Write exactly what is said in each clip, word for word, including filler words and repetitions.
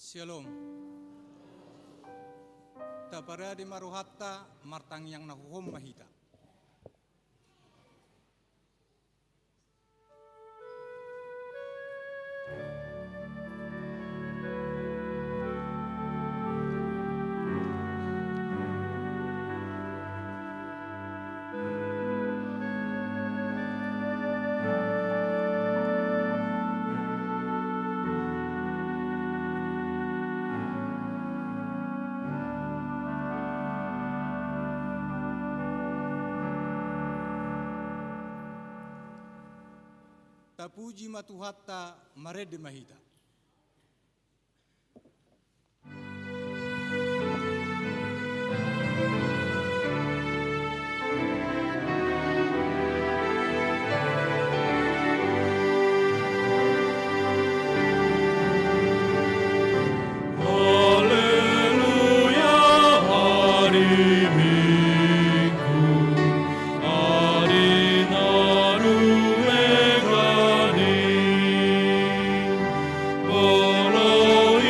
Syalom. Taparade ma rohanta, martangiang na hohom ma hita. Tapuji ma Tuhanta, marende ma hita. Haleluya, ari Minggu, ari na ruengan i. Molo i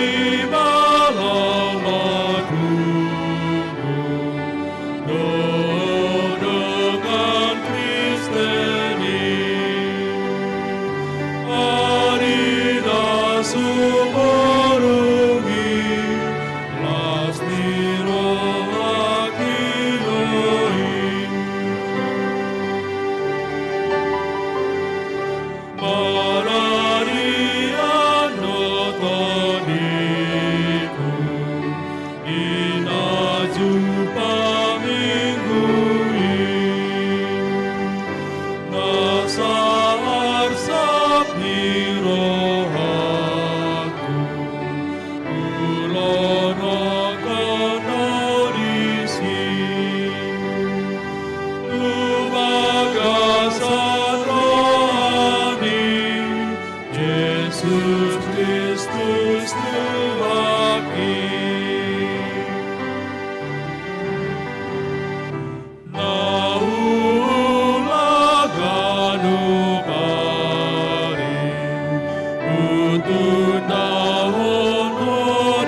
ma laho marhundul dohot dongan Kristen i, ari na sumurung i, las ni roha i do i. Mararian do tondiku, i na jumpa Minggu i. Na saharsap ni rohangku, hulonokhon do disi. Tu bagasan roha ni Jesus Kristus Tuhan i. Na huula ganup ari, hutundahon do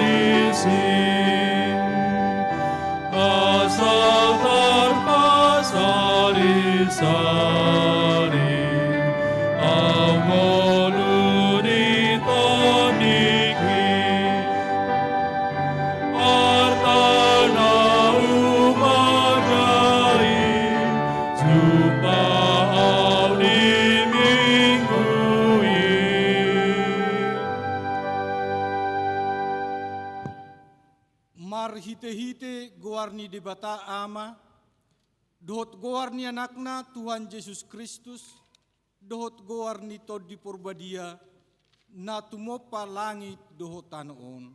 disi. Asa tarpasari-sari au ngolu ni Tondik i. Arta na humagari, jumpa au di Minggu i. Marhitehite goar ni Debata Ama, dohot goar ni Anakna Tuhan Jesus Kristus, dohot goar ni Tondi Porbadia, na tumompa langit dohot tano on.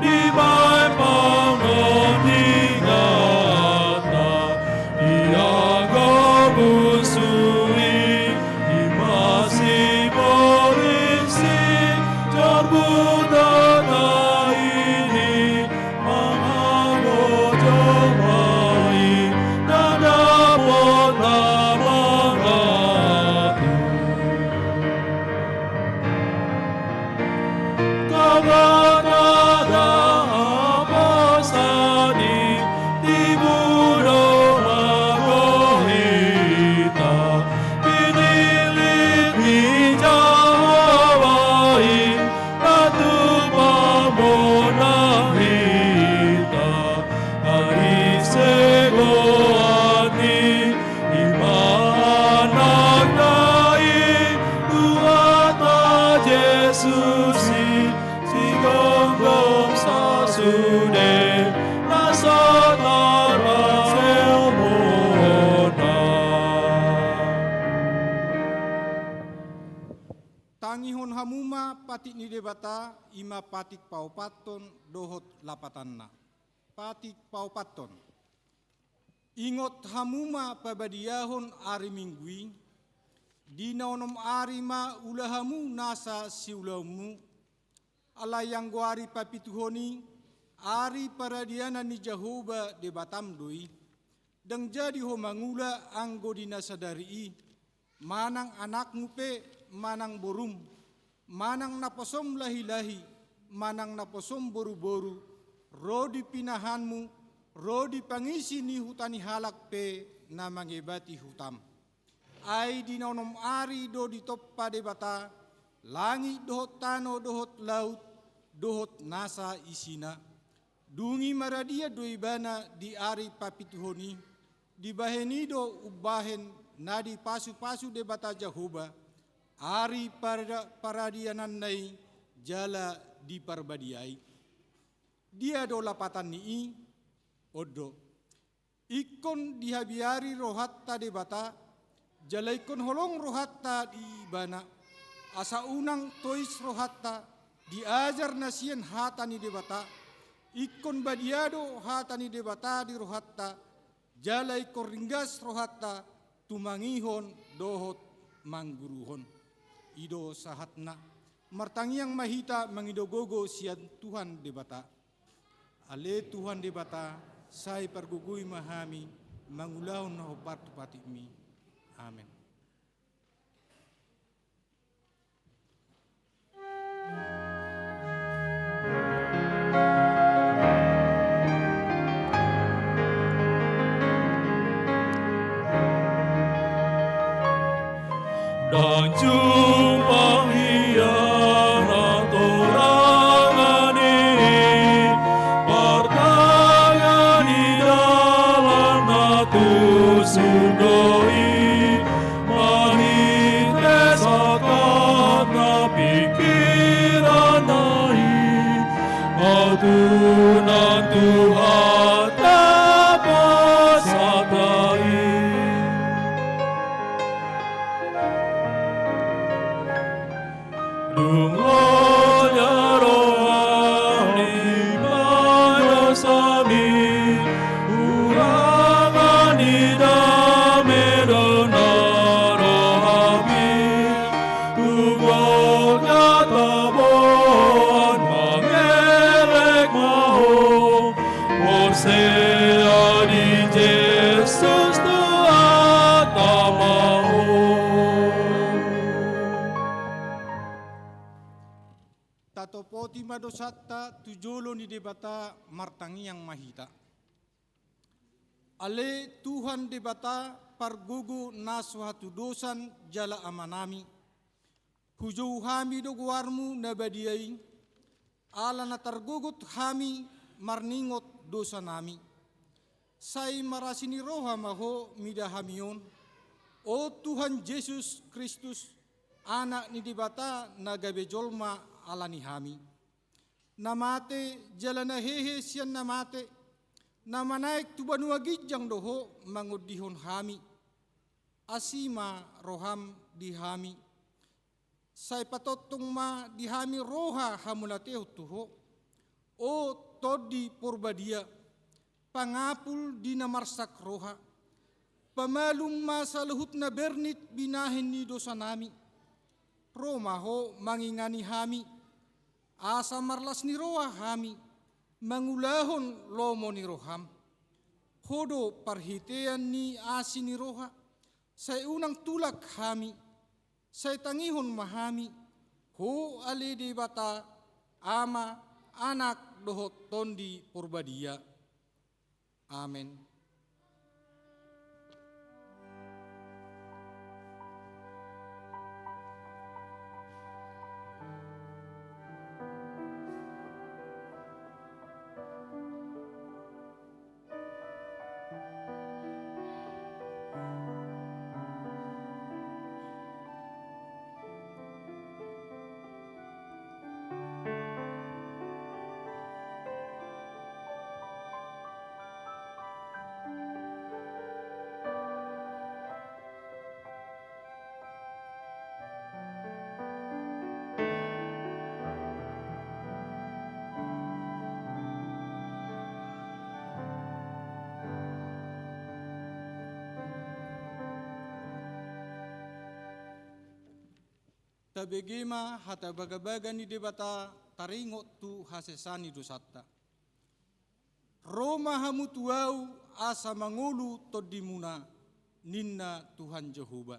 dibaen pangan di hata, ia gabus suri imasi polisi jarbutata ini mangago jomai na dapot na mangatur. Kabanada aposani tibu do mago hita, pinilit ni Jahowa i, na tupa bona hita, ai segoan i, ima anakna i, Tuhanta Jesus i, sigomgom sasude na so tarpasomona. Tangihon hamu ma patik ni Debata, ima patik paopathon dohot lapatanna. Patik paopathon. Ingot hamu ma pabadiahon ari Minggu i, di na onom ari ma ula hamu nasa siulaonmu, alai anggo ari papituhon i, ari paradianan ni Jahowa Debatam do i, ndang jadi ho mangula anggo di na sadari i, manang anakmu pe, manang borum, manang naposom lahilahi, manang naposom boruboru, ro di pinahanmu, ro di pangisi ni huta ni halak pe na mangebati hutam. Ai di na onom ari do ditompa Debata langit dohot tano dohot laut dohot nasa isina. Dung i maradian do ibana di ari papituhon i, dibahen i do umbahen na dipasupasu Debata Jahowa, ari parada-, paradiananna i jala diparbadiai. Dia do lapatan ni i? On do. Ingkon dihabiari rohanta Debata, jala ingkon holong rohanta di Ibana, asa unang tois rohanta, diajar na sian hata ni Debata, ingkon badia do hata ni Debata di rohanta, jala ingkon ringgas rohanta tumangihon dohot mangguruhon. I do sahatna. Martangiang ma hita mangido gogo sian Tuhan Debata. Ale Tuhan Debata, Sai pargogoi ma hami mangulahon na hombar tu patikmi. Amen. Ndang jumpa hian hatorangan i, partangiangan i dalan na tu surgo i, marhite sangkap na pingkiranna i, adonan Tuhanta pasahat i. Dung loja roham, imbahen dosami, hurangan ni dame do na rohami. Tu Gotgata boan mangelek ma ho, porsea di Jesus Tuhanta ma ho. Tatopoti ma dosanta tu jolo ni Debata, martangiang ma hita. Ale Tuhan Debata, pargogo na so hatudosan jala Amanami, hujou hami do goarmu na badia i, ala na targogot hami marningot dosanami. Sai marasi ni roha ma ho mida hami on, o Tuhan Jesus Kristus, Anak ni Debata na gabe jolma ala ni hami. Na mate jala na hehe sian na mate, na manaek tu banua ginjang do ho mangondihon hami. Asi ma roham di hami. Sai patongtong ma di hami roha hamauliatehon tu ho, o Tondi Porbadia, pangapul di na marsak roha. Pamalum ma saluhut na bernit binahen ni dosanami. Ro ma ho mangingani hami, asa marlas ni roha hami mangulahon lomo ni roham. Ho do parhitean ni asi ni roha, sai unang tulak hami, sai tangihon ma hami, ho ale Debata, Ama, Anak dohot Tondi Porbadia. Amen. Tabege ma hata bagabaga ni Debata taringot tu hasesaan ni dosanta. Ro ma hamu tu Ahu asa mangolu tondimuna, ninna Tuhan Jahowa.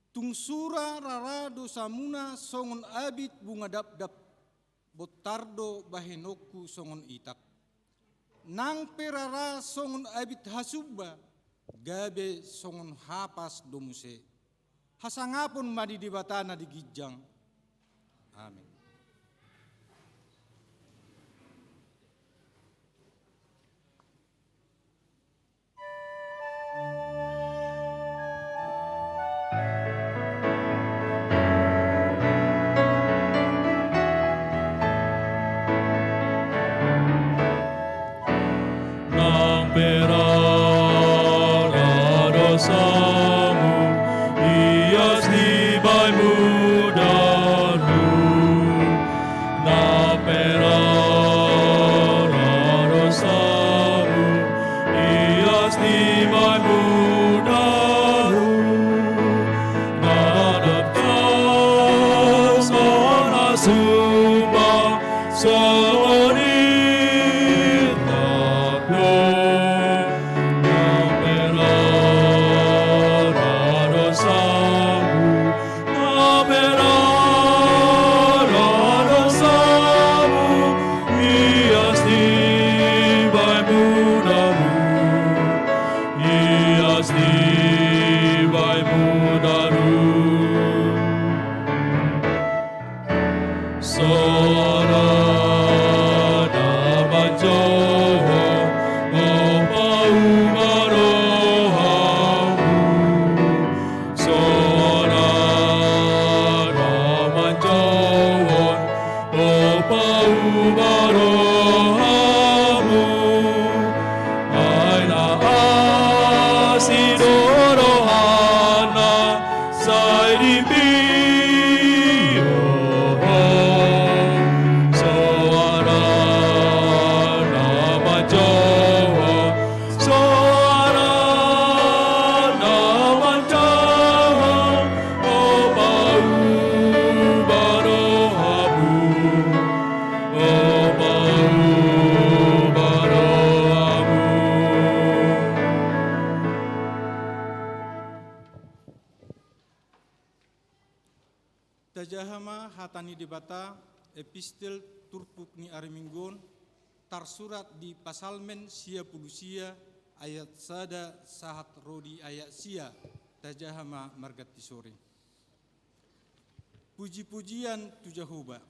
Tung sura rara dosamuna songon abit bunga dapdap, bontar do bahenonku songon itak. Nang pe rara songon abit hasumba, gabe songon hapas do muse. Hasangapon ma di Debata na di ginjang. Amen. Nang pe rara dosamu, ias dibahen mudarhu. Nang pe rara dosamu, ias dibahen mudarhu. Nadaptar songon hasumba, songon itak do Tajaha ma hata ni Debata, epistel turpuk ni ari Minggu on, tarsurat di Psalmen sia pulu sia ayat sada sahat ro di ayat sia. Tajaha ma marganti sori. Puji-pujian tu Jahowa.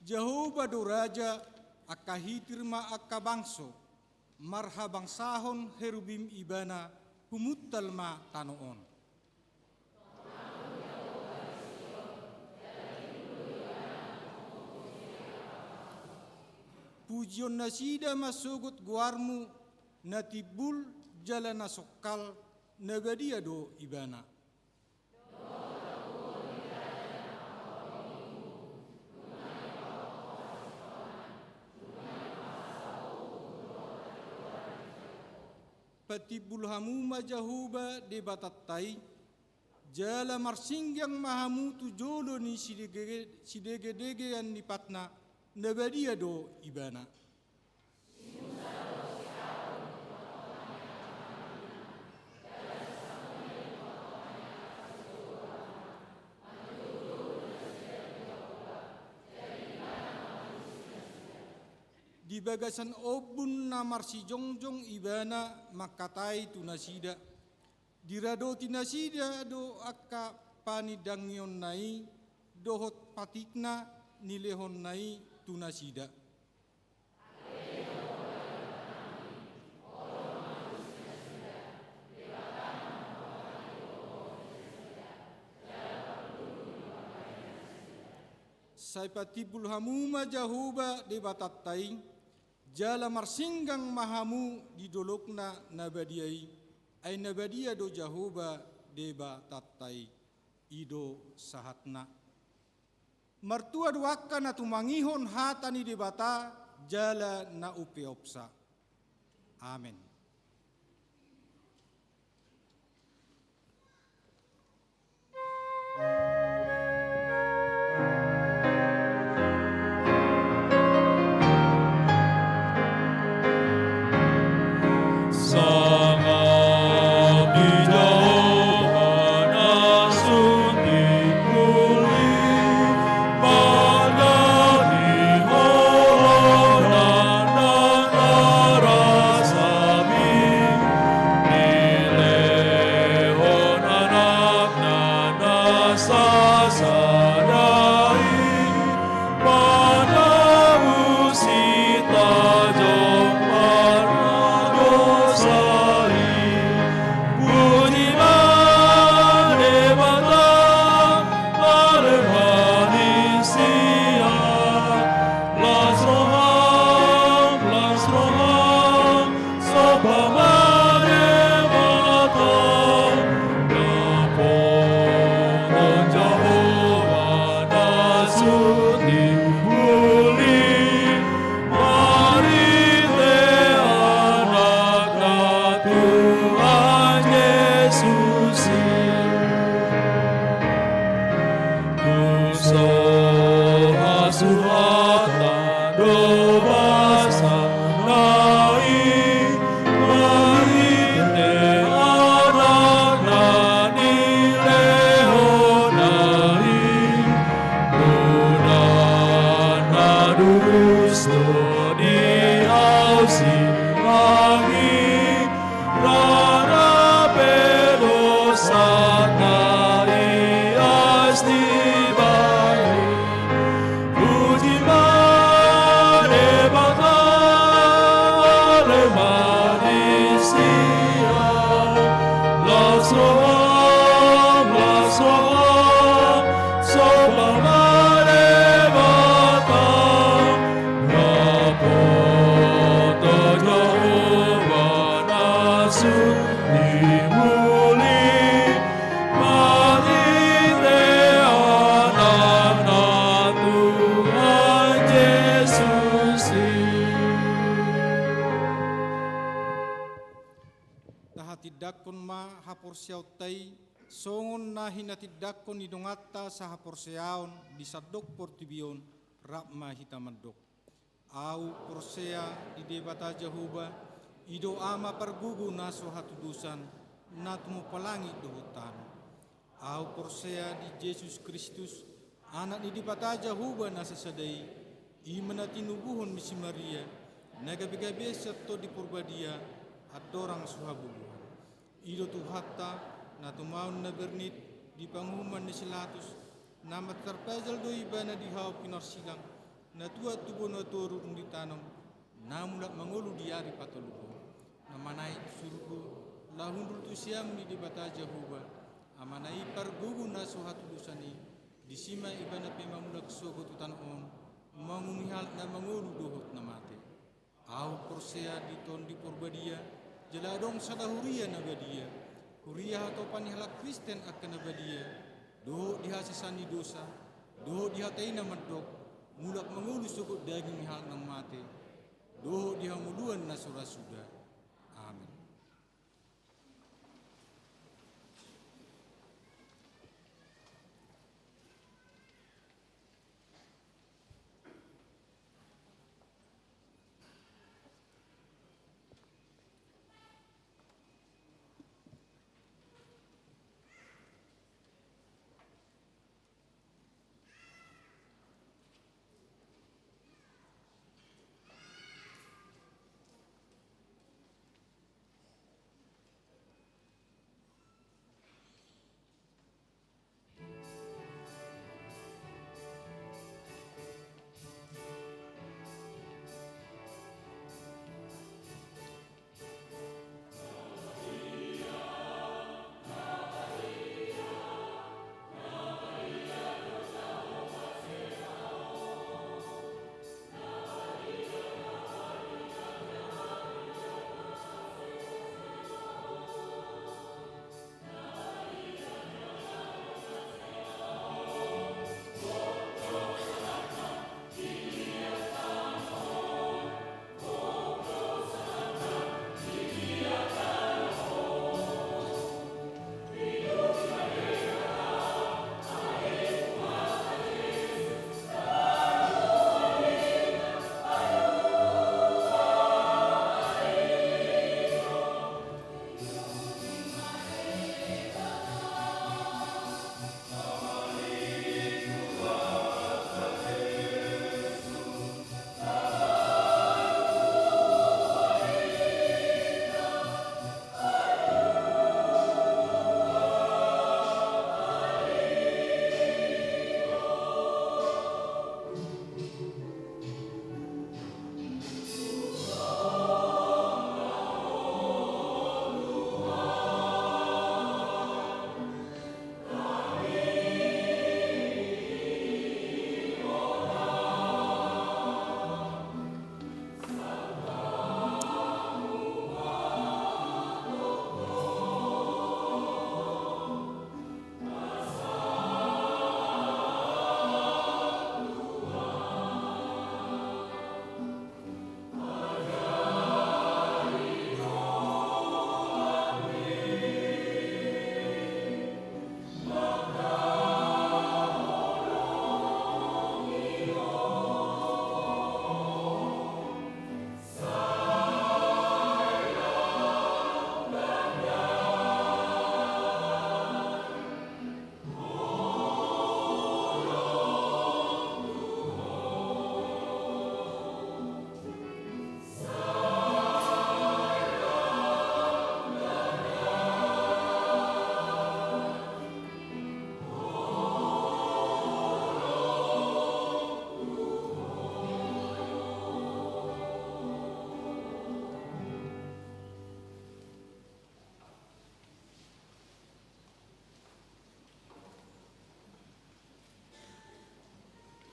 Jahowa do raja, angka hitir ma angka bangso, marhabangsahon herubim ibana, humuntal ma tano on. Pujion nasida ma sogot goarmu, na timbul jala na songkal, na badia do ibana. Patimbul hamu ma Jahowa Debatanta i, jala marsinggang ma hamu tu jolo ni sidege-, sidegedegean ni patna, na badia do ibana. Di bagasan ombun na marsijongjong ibana mangkatai tu nasida. Diradoti nasida do angka panindangionna i, dohot patikna nilehonna i tu nasida. Sai patimbul hamu ma Jahowa Debatanta i, jala marsinggang ma hamu di dolokna na badia i, ai na badia do Jahowa Debatanta i. I do sahatna. Martua do angka na tumangihon hata ni Debata jala na umpeopsa. Amen. Sangap di Jahowa na sun timbul i, manang di hohom na na rasami, dilehon Anakna na sasada i, manabusi hita jomparna dosa i. Puji ma Debata, ale ma di sian. Las roham, las roham, somba ma Debata. Dapotan Jahowa na sun timbul i, marhite Anakna Tuhan Jesus i. Tung so hasuhatan do basana i, marhite Anakna nilehonna i. Unang na durus do di hau sinang i, rara pe dosanta ias dibahen. Puji ma Debata, ale ma di sian. Las roham, las roham, somba ma Debata. Dapotan Jahowa na sun timbul i, marhite Anakna Tuhan Jesus i. Tahatindangkon ma haporseaonta i, songon na hinatindangkon ni donganta sahaporseaon di sandok portibi on, rap ma hita mandok. Ahu porsea di Debata Jahowa, i do Ama pargogo na so hatudosan, na tumompa langit dohot tano. Ahu porsea di Jesus Kristus, Anak ni Debata Jahowa na sasada i, i ma na tinubuhon ni si Maria, na gabe-gabe sian Tondi Parbadia, andorang so habuluan. I do Tuhanta, na tumaon na bernit, di panguhuman ni si Latus, na martarpajal do ibana di hau pinarsilang, na tuat tu banua toru dung ditanom, na mulak mangolu di ari patoluhon. Na manaek tu surgo, laho hundul tu siamun ni Debata Jahowa, Amana i pargogo na so hatudosan i, disi ma ibana pe mamulak sogot tu tano on, manguhumi halak na mangolu dohot na mate. Ahu porsea di Tondi Parbadia, jala adong sada huria na badia, huria hatopan ni halak Kristen angka na badia, dohot di hasesaan ni dosa, dohot di hata i na mandok, mulak mangolu sogot daging ni halak na mate, dohot di hangoluan na so ra suda. Amen.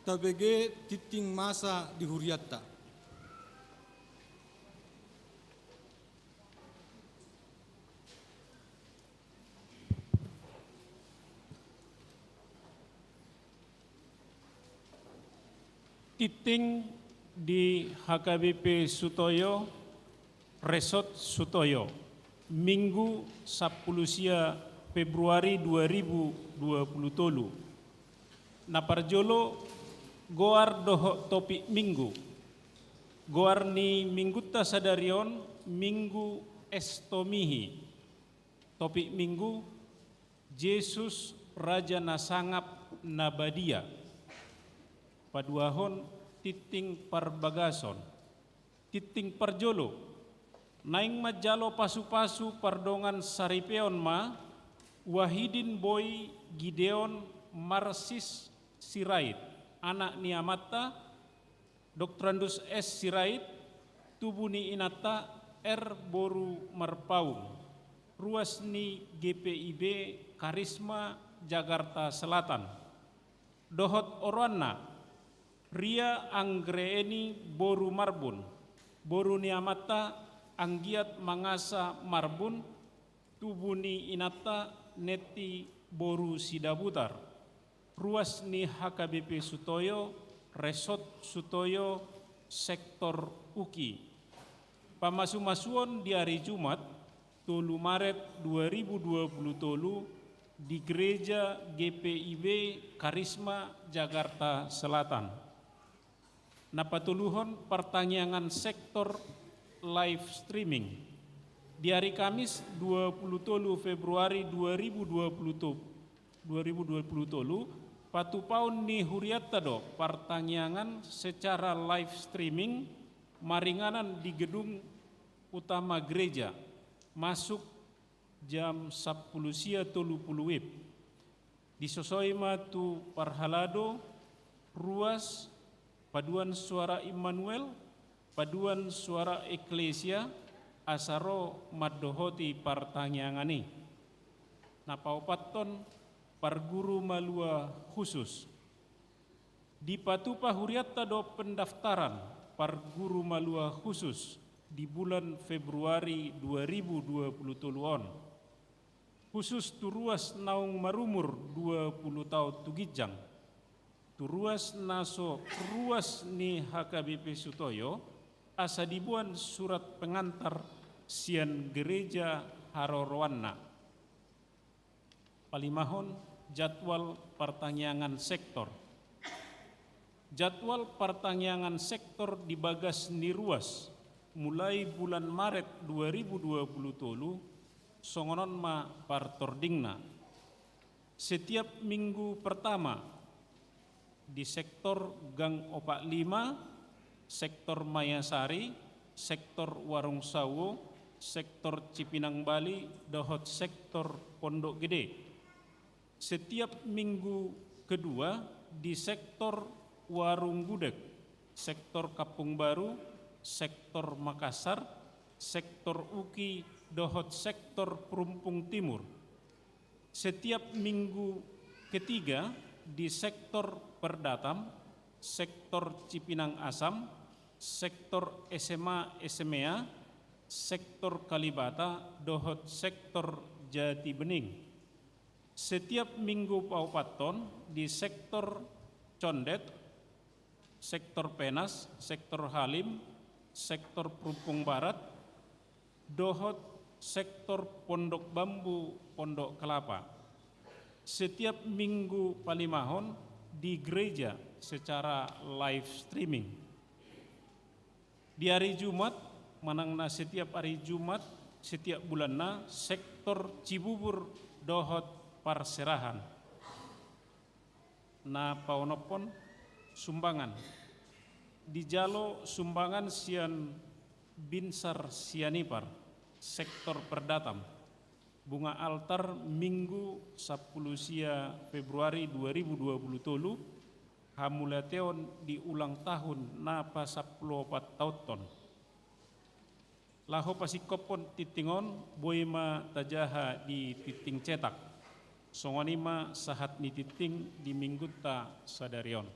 Tabege tingting masa di hurianta. Tingting di H K B P Sutoyo, Resort Sutoyo, Minggu sampulu sia Februari dua ribu dua pulu tolu. Na parjolo, goar dohot topik Minggu. Goar ni Minggunta sadari on, Minggu Estomihi. Topik Minggu, Jesus Raja na Sangap na Badia. Paduahon, tinting parbagason. Tinting parjolo, naeng manjalo pasupasu pardongan saripeon ma Wahidin Boy Gideon Marsis Sirait, anak ni amanta, Doktorandus S Sirait, tubu ni inanta R boru Marpaung, ruas ni G P I B Karisma, Jakarta Selatan. Dohot oroanna, Ria Anggraeni boru Marbun, boru ni amanta Anggiat Mangasa Marbun, tubu ni inanta Neti boru Sidabutar, ruas ni H K B P Sutoyo, Resort Sutoyo, sektor Uki. Pamasumasuon di ari Jumat, tolu Maret dua ribu dua puluh tolu, di Gereja G P I B Karisma, Jakarta Selatan. Na patoluhon, partangiangan sektor live streaming. Di ari Kamis, dua puluh tolu Februari dua ribu dua puluh to-, dua ribu dua puluh tolu, patupaon ni hurianta do partangiangan secara live streaming maringanan di gedung utama gereja, masuk jam sampulu sia tolu pulu WIB. Disosoi ma tu parhalado, ruas, paduan suara Immanuel, paduan suara Eklesia, asa ro mandohoti partangiangan i. Na paopathon, parguru malua khusus. Dipatupa hurianta do pendaftaran parguru malua khusus di bulan Februari dua ribu dua puluh tolu on. Khusus tu ruas naung marumur dua puluh taon tu ginjang, tu ruas na so ruas ni H K B P Sutoyo, asa diboan surat pengantar sian gereja haroroanna. Palimahon, jadwal partangiangan sektor. Jadwal partangiangan sektor di bagas ni ruas, mulai bulan Maret dua ribu dua puluh tolu, songon on ma partordingna. Setiap minggu pertama, di sektor Gang Opat Lima, sektor Mayasari, sektor Warung Sawo, sektor Cipinang Bali, dohot sektor Pondok Gede. Setiap minggu kedua di sektor Warung Gudeg, sektor Kampung Baru, sektor Makassar, sektor Uki, dohot sektor Perumpung Timur. Setiap minggu ketiga di sektor Perdatam, sektor Cipinang Asam, sektor S M A S M E A, sektor Kalibata, dohot sektor Jati Bening. Setiap minggu paopathon di sektor Condet, sektor Penas, sektor Halim, sektor Perumpung Barat, dohot sektor Pondok Bambu, Pondok Kelapa. Setiap minggu palimahon di gereja secara live streaming. Di ari Jumat, manang na setiap ari Jumat, setiap bulanna, sektor Cibubur dohot parserahan. Na paonomhon, sumbangan. Dijalo sumbangan sian Binsar Sianipar, sektor Perdatam. Bunga altar Minggu sampulu sia Februari dua ribu dua puluh tolu, hamuliateon di ulang tahun na pasampulu opat taonhon. Laho pasingkophon tinting on, boi ma tajaha di tinting cetak. Songon i ma sahat ni tinting di minggunta sadari on.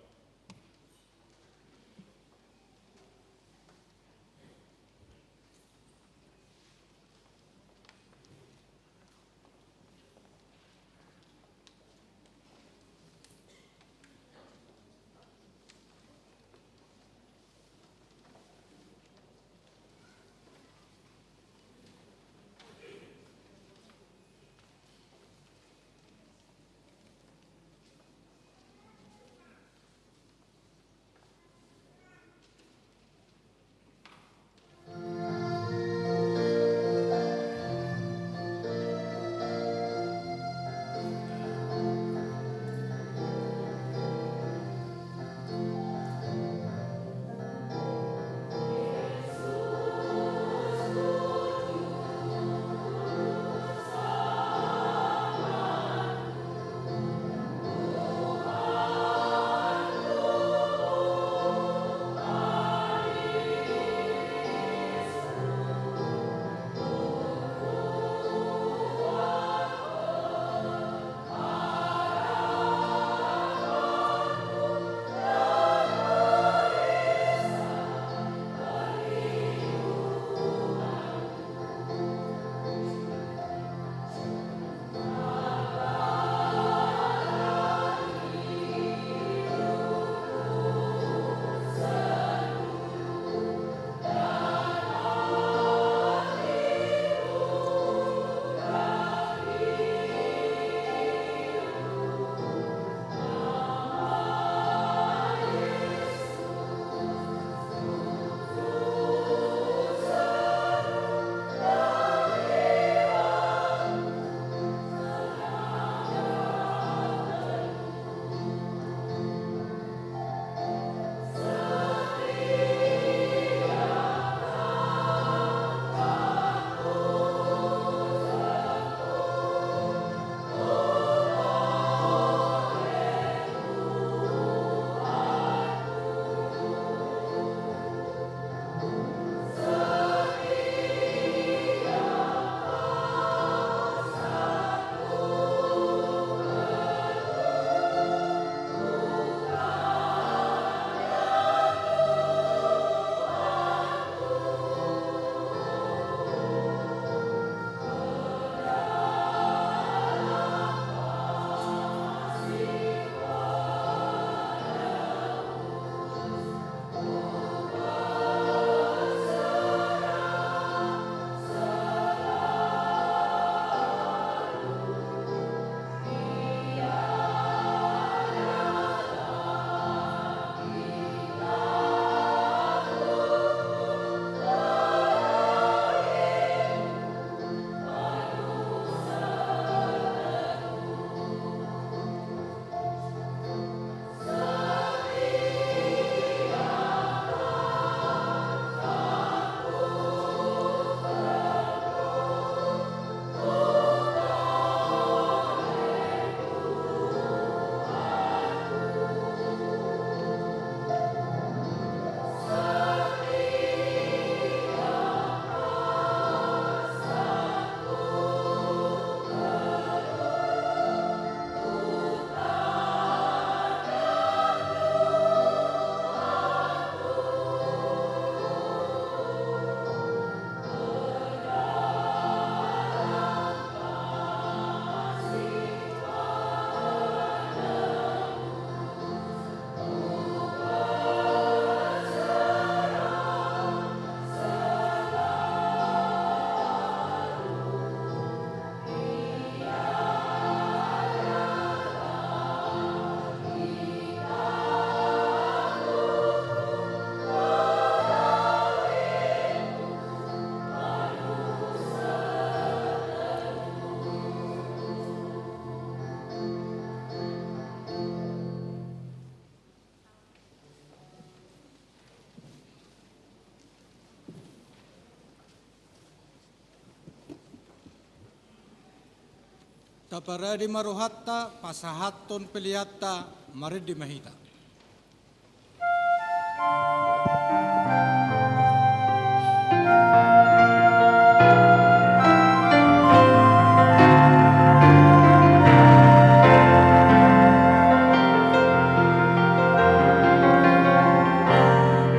Taparade ma rohanta pasahathon peleanta, marende ma hita.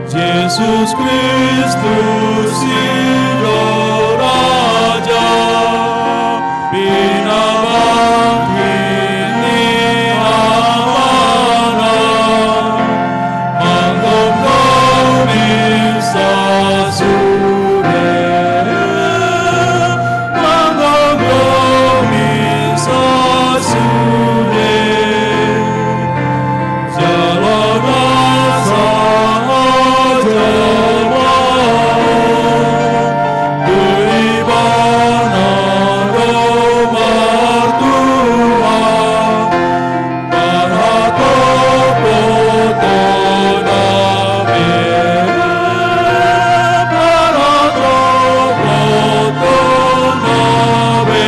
Jesus Kristus i do Raja, pinabangkit ni Amana, manggomgomi sasude, manggomgomi sasude. Jala na sahat jala on, tu Ibana do martua, parhatopotonna be, parhatopotonna be.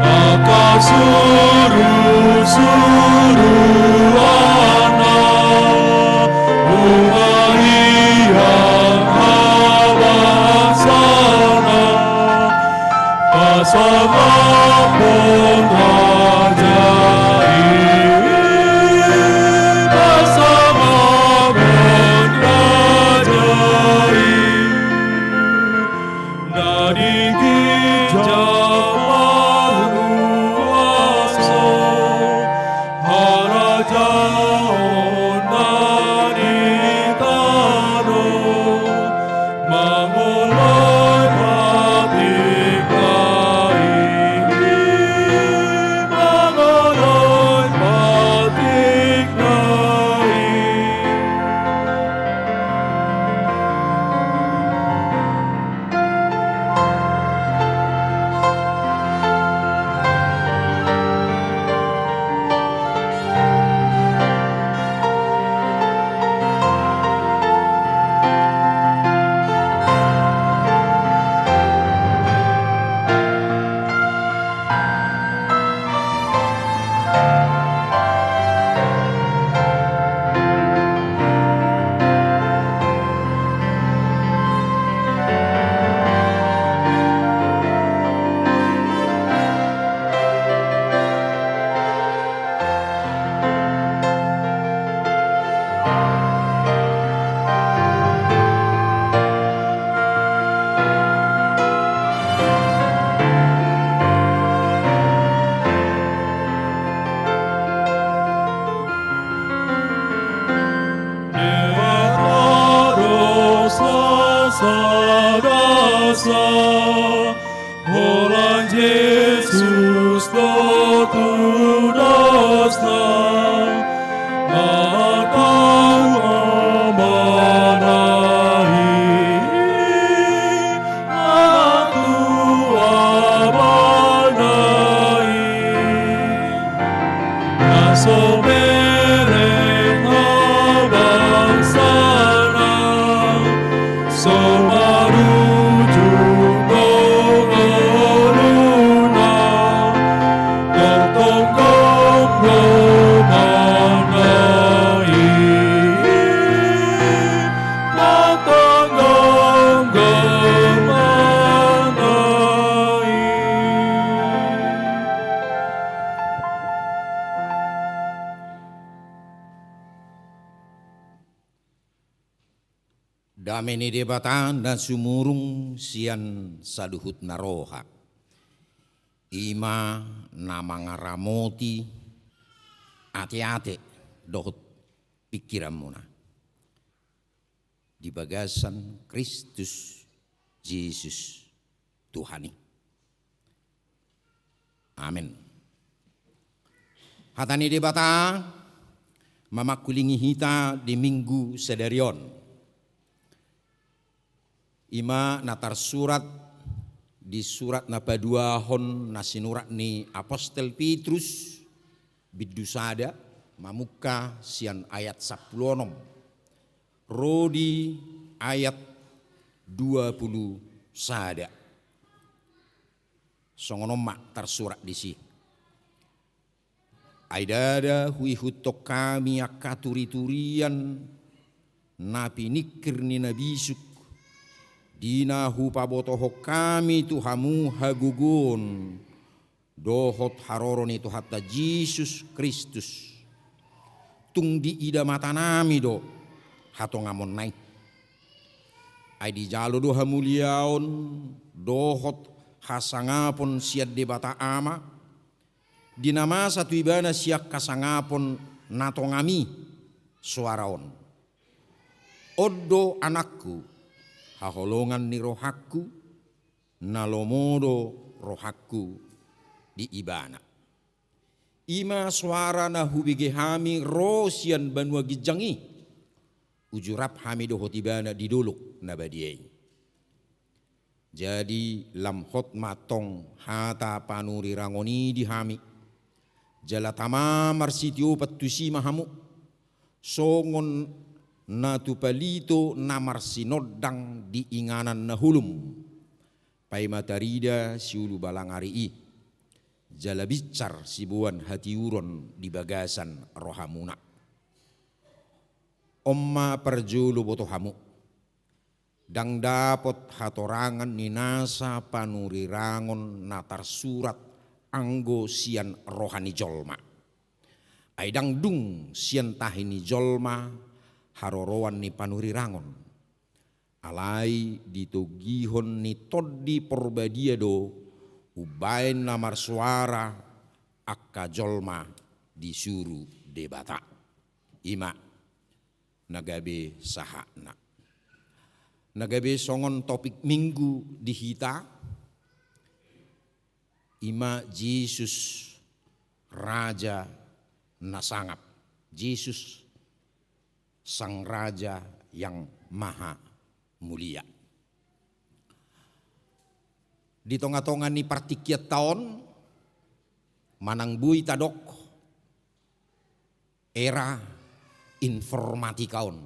Angka surusuruanna humaliang habangsana, pasangaphon raja i, pasangaphon raja i. Na di ginjang markuaso, harajaonna di tano, mangoloi patikna i, mangoloi patikna i. Debata do sasadasa, holan Jesus do tudosna, na tu Amana i, na tu Amana i. Na so bereng habangsana, so marujung dongan Dame ni Debata na sumurung sian saluhut na roha, i ma na mangaramoti ateate dohot pingkiranmuna di bagasan Kristus Jesus Tuhan i. Amen. Hata ni Debata mamangkulingi hita di Minggu sadari on, i ma na tarsurat di surat na paduahon na sinurat ni Apostel Petrus, bindu sada, mamungka sian ayat sampulu onom ro di ayat dua pulu sada. Songon on ma tarsurat disi: Ai ndada huihuthon hami angka turiturian na piningkir ni na bisuk, di na hupabotohon hami tu hamu hagogoon dohot haroro ni Tuhanta Jesus Kristus. Tung diida matanami do hatongamonna i. Ai dijalo do hamuliaon dohot hasangapon sian Debata Ama, di na masa tu Ibana sian hasangapon na tongam i soara on: On do Anakku, haholongan ni rohangku, na lomo do rohangku di Ibana. I ma soara na hubege hami ro sian banua ginjang i, uju rap hami dohot Ibana di dolok na badia i. Jadi lam hot ma antong hata panurirangon i di hami, jala tama marsitiopan tusi ma hamu, songon na tu palito na marsinondang di inganan na holom, paima tarida siulu balangari i, jala binsar siboan hatiuron di bagasan rohamuna. On ma parjolo boto hamu, ndang dapot hatorangan ni nasa panurirangon na tarsurat anggo sian roha ni jolma. Ai ndang dung sian tahi ni jolma haroroan ni panurirangon. Alai ditogihon ni Tondi Porbadia do umbaen na marsoara angka jolma disuru Debata. I ma na gabe sahatna. Na gabe songon topik Minggu di hita, i ma Jesus Raja na sangap. Jesus Sang Raja yang Maha Mulia. Di tongatonga ni partingkianta on, manang boi tadok era informatika on,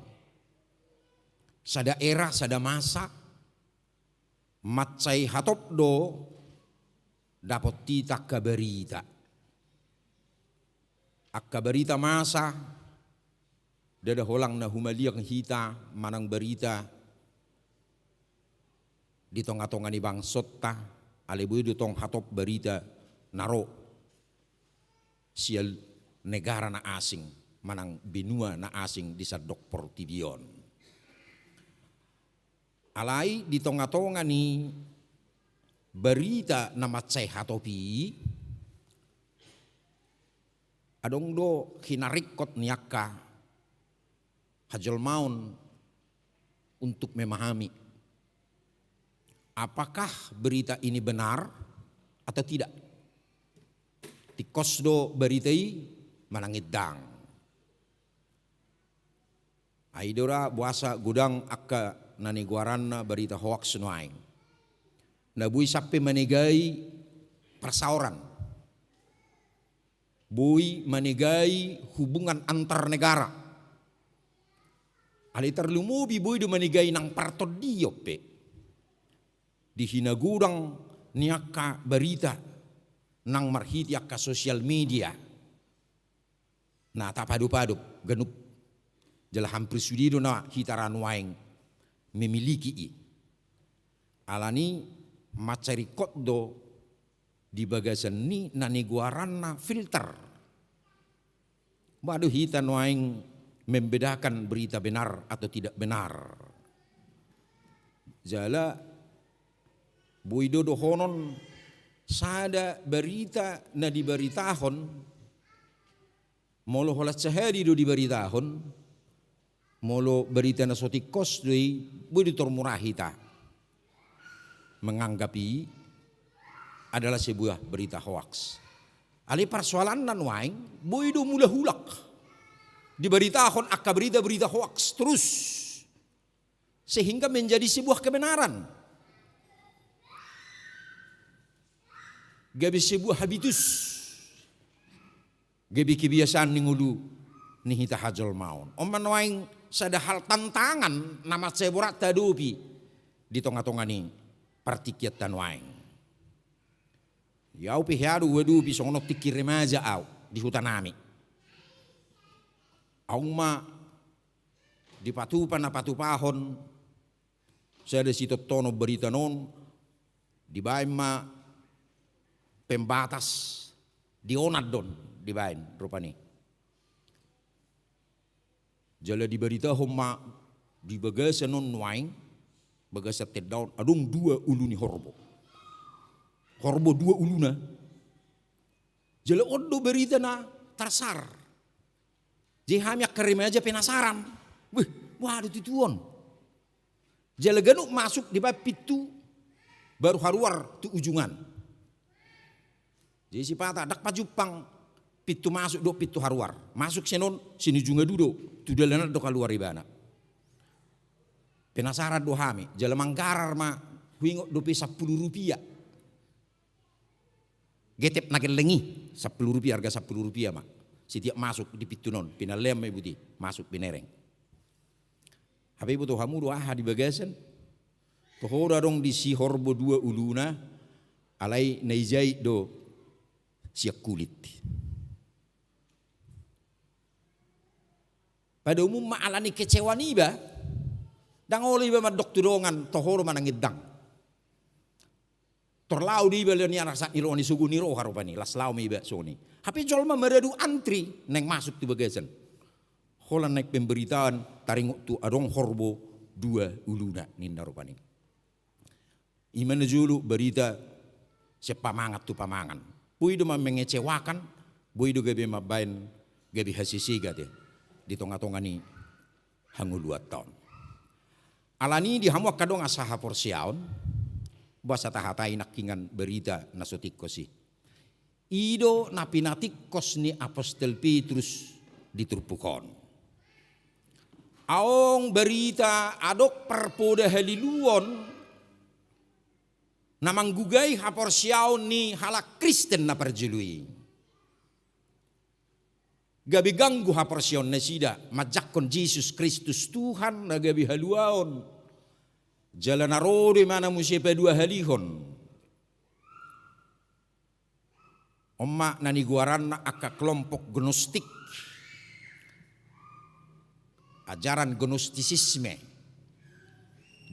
sada era, sada masa, mansai hatop do dapot hita angka barita. Angka barita masa, ndada holan na humaliang hita manang barita di tongatonga ni bangsonta, alai boi do tong hatop barita na ro sian negara na asing manang benua na asing di sandok portibi on. Alai di tongatonga ni barita na mansai hatop i, adong do hinaringkot ni angka hajolmaon untuk memahami apakah berita ini benar atau tidak. Tingkos do barita i manang ndang. Ai do ra boasa godang angka na nigoaranna barita hoaks nuaeng, na boi sampe manegai parsaoran, boi manegai hubungan antar negara. Alai tarlumobi boi do manegai nang partondion pe di hinagodang ni angka barita nang marhite angka sosial media. Na tapadopadop ganup, jala hampir sude do na hita ra nuaeng memiliki i. Alani mansai ringkot do di bagasan ni na nigoaranna filter. Boi do hita nuaeng membedakan berita benar atau tidak benar. Jala boi do dohonon sada barita na dibaritahon, molo holan sahali do dibaritahon, molo barita na so tingkos do i, boi do tormurah hita menganggap i adalah sebuah berita hoaks. Alai parsoalanna nuaeng, boi do mulak-ulak dibaritahon angka barita-barita hoaks terus, sehingga menjadi sebuah kebenaran, gabe sebuah habitus, gabe kebiasaan ni ngolu ni hita hajolmaon. On ma nuaeng sada hal tantangan na mansai borat tahadopi di tonga-tonga ni partingkianta nuaeng. Ia au pe hea do huadopi songon on tingki remaja au di hutanami. Aung ma dipatupa na patupahon sada sitontonon barita non, dibaen ma pembatas, di onan do on dibaen rupani. Jala dibaritahon ma di bagasan on nuaeng, bagasan tenda on, adong dua ulu ni horbo. Horbo dua uluna. Jala on do barita na tarsar. Jadi hami angka remaja penasaran. Wih, waduh, tutu on. Jala ganup masuk dibaen pintu, baru haruar tu ujungan. Jadi sipata ndang pajumpang pintu masuk dohot pintu haruar. Masuk sian on, sian ujung adu do, tu dalan an do kaluar ibana. Penasaran do hami, jala manggarar ma, huingot dope sampulu rupia. Getep na gelleng i, sampulu rupia, arga sampulu rupia ma. Setiap masuk di pintu non, pinallean ma ibut i, masuk binereng. Hape iboto hamu do aha di bagasan? Toho do adong disi horbo dua uluna, alai na dijait do sian kulit. Pada umumna ala ni kecewaan iba, ndang olo iba mandok tu dongan, toho do manang ndang. Tor laho do iba, laho nian rasa ni roha ni, sogot ni roha rupani, las laho ma iba songon i. Hape jolma maradu antri naeng masuk tu bagasan. Holan naeng pemberitaan, taringot tu adong horbo dua uluna ninna rupani. I ma na jolo barita sian pamangan tu pamangan. Boi do ma mengecewakan, boi do gabe mambaen gabe hasesega te di tonga-tonga ni hangoluanta on. Alani di hamu angka dongan sahaporseaon, boasa tahatai nangkiningan barita na so tingkos i. I do na pinatingkos ni apostel Petrus di turpuk on. Adong barita, adong parpoda haliluon na manggugai haporseaon ni halak Kristen na parjolo i. Gabe ganggu haporseaon nasida manjangkon Jesus Kristus Tuhan na gabe haluaon. Jala na ro do imana muse paduahalihon. On ma na nigoaranna angka kelompok gnostik. Ajaran gnostisisme.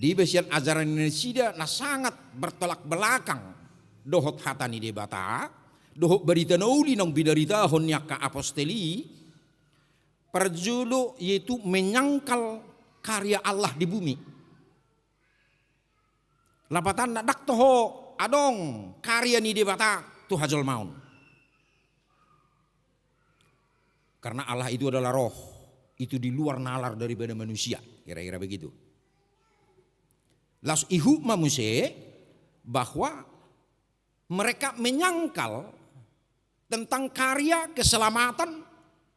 Dibahen sian ajaran ni nasida na sangat bertolak belakang dohot hata ni Debata, dohot barita na uli naung binaritahon ni angka apostel i, parjolo yaitu menyangkal karya Allah di bumi. Lapatanna ndang toho adong karya ni Debata tu hajolmaon. Karena Allah itu adalah roh, itu di luar nalar daripada manusia, kira-kira begitu. Laos ihut ma muse bahwa mereka menyangkal tentang karya keselamatan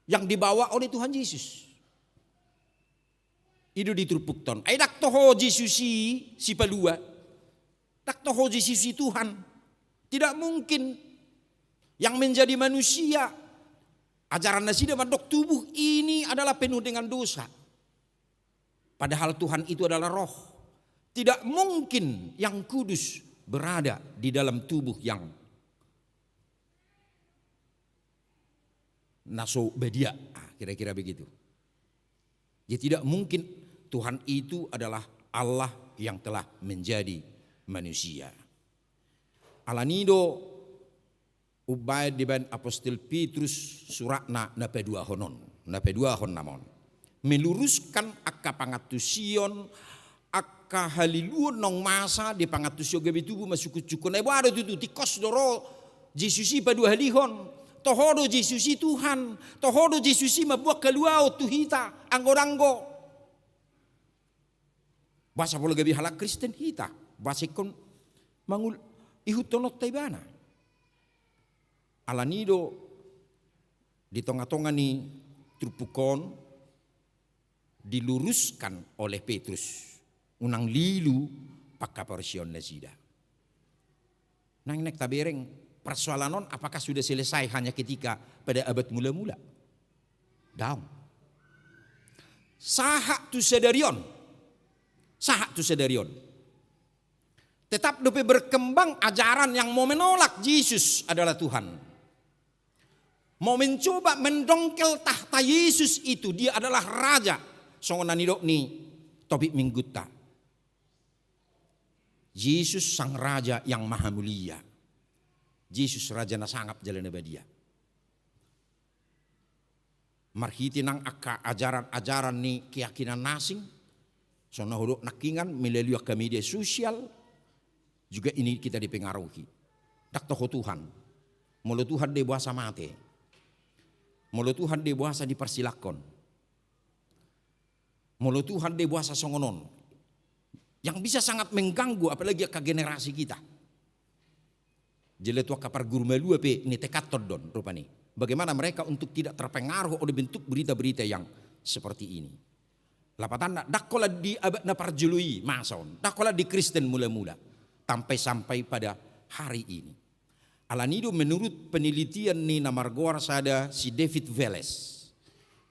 yang dibawa oleh Tuhan Yesus. I do di turpukta on. Ai ndang toho Jesus i sipalua. Ndang toho Jesus i Tuhan. Tidak mungkin yang menjadi manusia. Ajaran nasida mandok tubuh ini adalah penuh dengan dosa. Padahal Tuhan itu adalah roh. Tidak mungkin yang kudus berada di dalam tubuh yang na so badia. Ah, kira-kira begitu. Jadi tidak mungkin Tuhan itu adalah Allah yang telah menjadi manusia. Alani do umbaen dibaen apostel Petrus suratna na paduahon on, na paduahon nama on. Meluruskan angka pangantusion, angka Angka haliluon naung masa di pangantusion gabe tubu masukunsukun. Ai boha do tutu, tingkos do ro Jesus i paduahalihon. Toho do Jesus i Tuhan. Toho do Jesus i mambuat haluaon tu hita anggo danggo. Boasa pola gabe halak Kristen hita? Boasa ingkon mangul-, ihuthononta ibana? Alani do di tongatonga ni turpuk on diluruskan oleh Petrus, unang lilu panghaporseaon nasida. Naeng-naeng tabereng, persoalan on apakah sudah selesai hanya ketika pada abad mula-mula? Daong. Sahat tu sadari on. Sahat tu sadari on. Tetap dope berkembang ajaran yang mau menolak Jesus adalah Tuhan. Mau mencoba mendongkel tahta Yesus itu, dia adalah raja. Songon na nidok ni topik minggunta. Jesus sang raja yang maha mulia. Jesus raja na sangap jala na badia. Marhite nang angka ajaran-ajaran ni keyakinan na asing, songon na hudok nangkiningan melalui angka media sosial, juga ini kita dipengaruhi. Ndang toho Tuhan. Molo Tuhan do i boasa mate. Molo Tuhan do i boasa diparsilangkon. Molo Tuhan do i boasa songon on. Yang bisa sangat mengganggu, apalagi angka generasi kita. Jala tu angka parguru malua pe nitekanhon do on rupani. Bagaimana mereka untuk tidak terpengaruh oleh bentuk berita-berita yang seperti ini. Lapatanna, ndang holan di abad na parjolo i masa on, ndang holan di Kristen mula-mula, sampai-sampai pada hari ini. Alani do menurut penelitian ni na margoar sada si David Wales.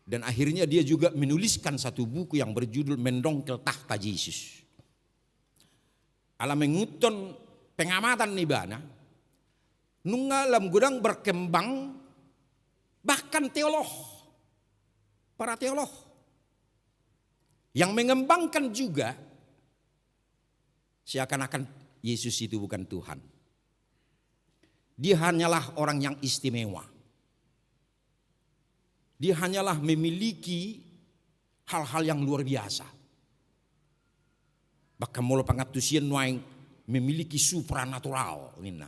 Dan akhirnya dia juga menuliskan satu buku yang berjudul Mendongkel Tahta Yesus. Ala menguton pengamatan ni ibana, nunga lam godang berkembang bahkan teolog, para teolog yang mengembangkan juga seakan-akan Yesus itu bukan Tuhan. Dia hanyalah orang yang istimewa. Dia hanyalah memiliki hal-hal yang luar biasa. Bahkan molo pangantusion nuaeng memiliki supranatural, ninna.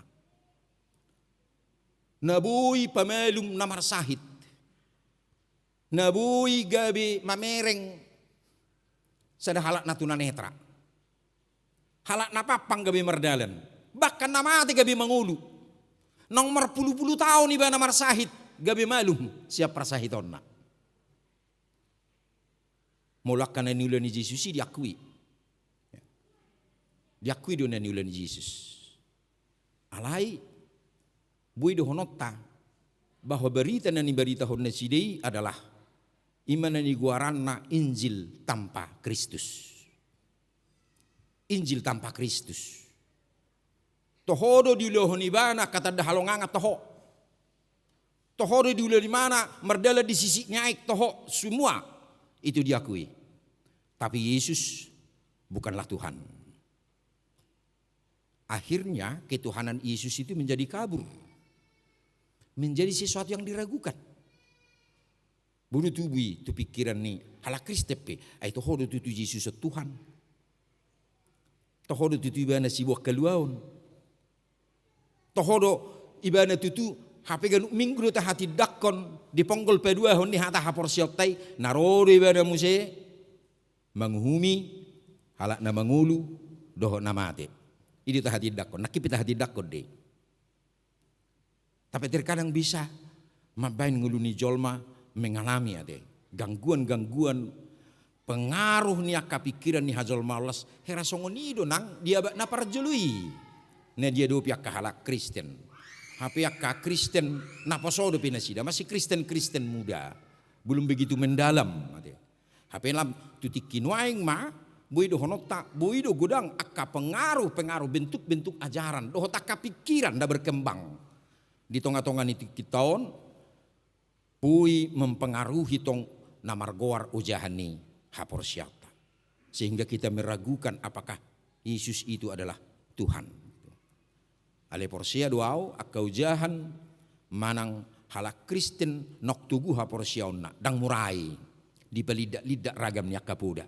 Na boi pamalum na marsahit. Na boi gabe mamereng sada halak na tunanetra. Halak na pampang gabe mardalan. Bahkan na mate gabe mangolu. Naung marpulu-pulu taon ibana marsahit, gabe malum sian parsahitonna. Molo angka na niula ni Jesus i diakui. Diakui do na niula ni Jesus. Alai, boi dohononta bahwa berita na nibaritahon nasida i adalah ima na nigoaranna Injil tanpa Kristus. Injil tanpa Kristus. Toho do diulahon ibana angka tanda halongangan, toho. Toho do diulahon ibana mardalan di sisik ni aek, toho, semua itu diakui. Tapi Yesus bukanlah Tuhan. Akhirnya ketuhanan Yesus itu menjadi kabur. Menjadi sesuatu yang diragukan. Boi do tubu i tu pingkiran ni halak Kristen pe, ai toho do tutu Jesus on Tuhan? Toho do tutu ibana siboan haluaon? Toho do ibana tutu hape ganup minggu do tahatindangkon di ponggol paduahon ni hata haporseaonta i, na ro do ibana muse manguhumi halak na mangolu dohot na mate? I do tahatindangkon, nangkin pe tahatindangkon do i. Tapi terkadang bisa mambahen ngolu ni jolma mengalami ate gangguan-gangguan pengaruh ni angka pingkiran ni hajolmaon las. Hera songon i do nang di abad na parjolo i na diadopi angka halak Kristen. Hape angka Kristen na poso dope nasida, masih Kristen-Kristen muda, belum begitu mendalam ate. Hape lam tu tingki nuaeng ma boi dohononta, boi do godang angka pengaruh-pengaruh, bentuk-bentuk ajaran dohot angka pingkiran na berkembang di tonga-tonga ni tingkinta on, boi mempengaruhi tong na margoar ojahan ni haporseaonta, sehingga kita meragukan apakah Yesus itu adalah Tuhan. Alai porsea do au, angka ojahan manang halak Kristen naung togu haporseaonna, ndang mura i, dipalindak-lindak ragam ni angka poda.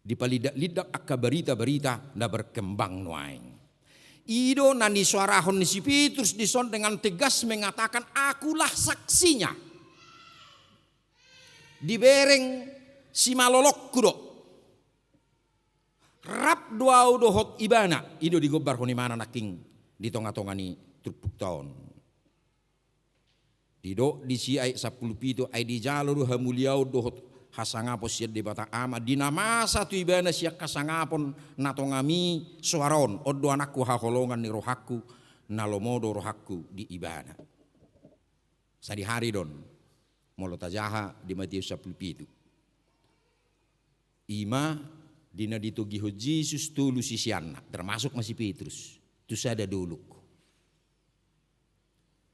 Dipalindak-lindak angka barita-barita na berkembang nuaeng. I do na nisuarahon ni si Petrus dison dengan tegas mengatakan, "Akulah saksinya." Dibereng simalolokku do. Rap do ahu dohot ibana. I do digombarhon ibana nangkin di tonga-tonga ni turpukta on. Didok disi ayat sampulu pitu, "Ai dijalo do hamuliaon dohot hasangapon sian Debata Ama, di na masa tu ibana sian hasangapon na tonga misoara on, on do anakku haholongan ni rohangku, na lomo do rohangku di ibana." Sadihari do on, molo tajaha di Matius sampulu pitu. I ma di na ditogihon Jesus tolu siseanna, termasuk ma si Petrus, tu sada dolok.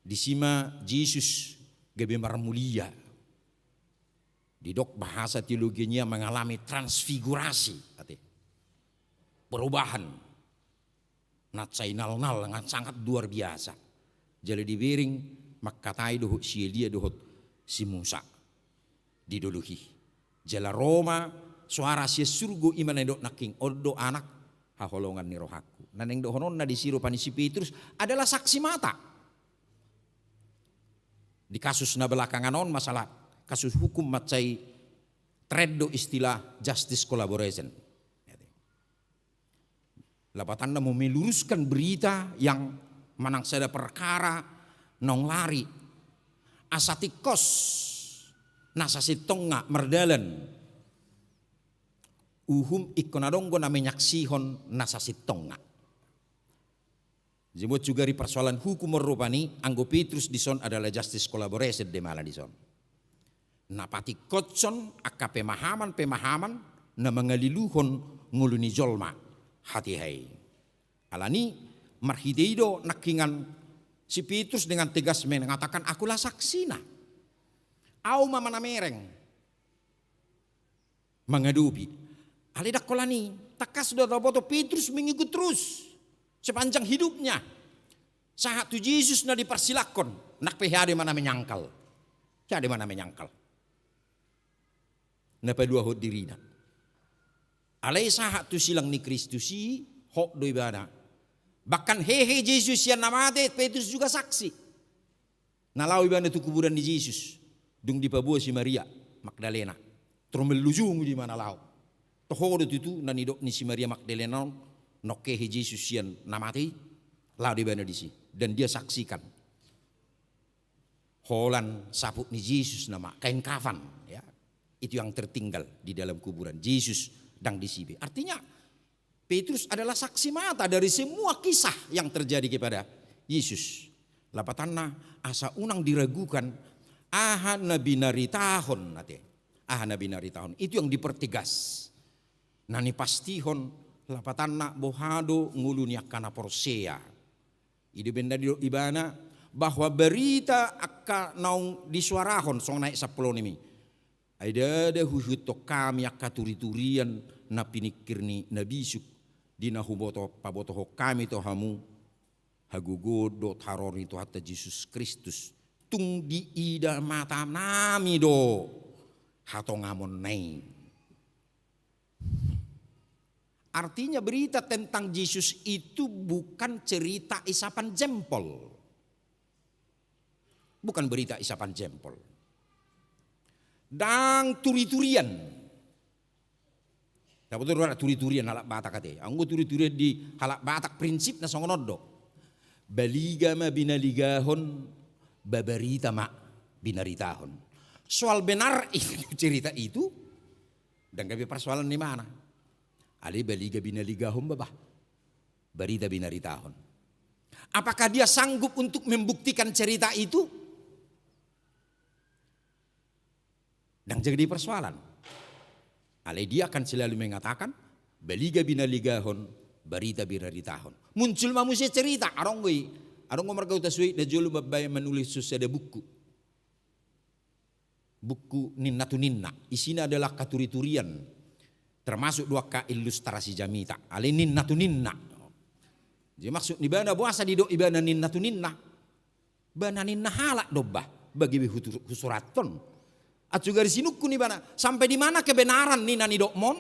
Disi ma Jesus gabe marmulia. Didok bahasa teologinya mengalami transfigurasi, ate. Perubahan. Na sai nalnal, na sangat luar biasa. Jala dibereng mangkatai dohot si Elia dohot si Musa. Di dolok i. Jala ro ma soara sian surgo, i ma na nidok nangkin, "On do anak haholongan ni rohangku." Na naeng dohononna disi rupani si Petrus adalah saksi mata. Di kasus na belakangan on, masalah kasus hukum mansai tren do istilah justice collaboration. Lapatanna mau meluruskan berita yang manang sada perkara naung lari. Asa tingkos na sasintongna mardalan. Uhum ingkon adong do na menyaksihon na sasintongna. Jadi buat juga di persoalan hukum on rupani, anggo Petrus dison adalah justice collaboration do ibana dison. Na patingkoshon angka pemahaman-pemahaman na mangaliluhon ngolu ni jolma hatiha i. Alani marhite i do nangkiningan si Petrus dengan tegas mengatakan, "Akulah saksina." Ahu ma na mereng mangadopi. Alai ndang holan i, tangkas do taboto Petrus mengikut terus sepanjang hidupnya. Sahat tu Jesus na diparsilangkon, nang pe hea do ibana menyangkal. Hea do ibana menyangkal. Na paluahon dirina. Alai sahat tu silang ni Kristus i, hot do ibana. Bahkan hehe Jesus sian na mate, Petrus juga saksi. Na laho ibana tu kuburan ni Jesus, dung dipaboa si Maria Magdalena. Tor mallujung do ibana laho. Toho do tutu na nidok ni si Maria Magdalena on, nang hehe Jesus sian na mate i, laho do ibana disi. Dan dia saksikan. Holan saput ni Jesus nama, kain kafan, ya. Itu yang tertinggal di dalam kuburan. Jesus ndang disi be. Artinya, Petrus adalah saksi mata dari semua kisah yang terjadi kepada Yesus. Lapatanna, asa unang diragukan aha na binaritahon, ate. Aha na binaritahon. Itu yang dipertegas. Na nipastihon, lapatanna, boha do ngolu ni angka na porsea. I do umbahen na didok ibana, bahwa berita angka naung disuarahon, songon ayat sampulu onom i. Ai ndada huihuthon hami angka turiturian na piningkir ni na bisuk, di na huboto, pabotohon hami tu hamu, hagogoon dohot haroro ni Tuhanta Jesus Kristus, tung diida matanami do hatongamonna i. Artinya, berita tentang Jesus itu bukan cerita isapan jempol. Bukan berita isapan jempol. Ndang turiturian. Ndang botul do turiturian halak Batak ate. Anggo turiturian di halak Batak prinsipna songon on do. Baliga ma binaligahon, babarita ma binaritahon. Soal benar itu cerita itu, ndang gabe persoalan ni mana. Alai baliga binaligahon, babah. Barita binaritahon. Apakah dia sanggup untuk membuktikan cerita itu? Ndang jadi persoalan. Alai dia akan selalu mengatakan, baliga binaligahon, barita binaritahon. Muncul ma muse cerita, adong do i, adong do marga Hutasoit na jolo mambaen manulis sada buku. Buku Ninna tu Ninna. Isina adalah angka turiturian. Termasuk do angka ilustrasi jamita. Alai ninna tu ninna. Jadi maksud ni ibana boasa didok ibana ninna tu ninna. Ba na ninna halak do bah. Bagi be hutu-, husurathon. Acu gari sinungkun ibana. Sampai di mana kebenaran ni na nidokmon?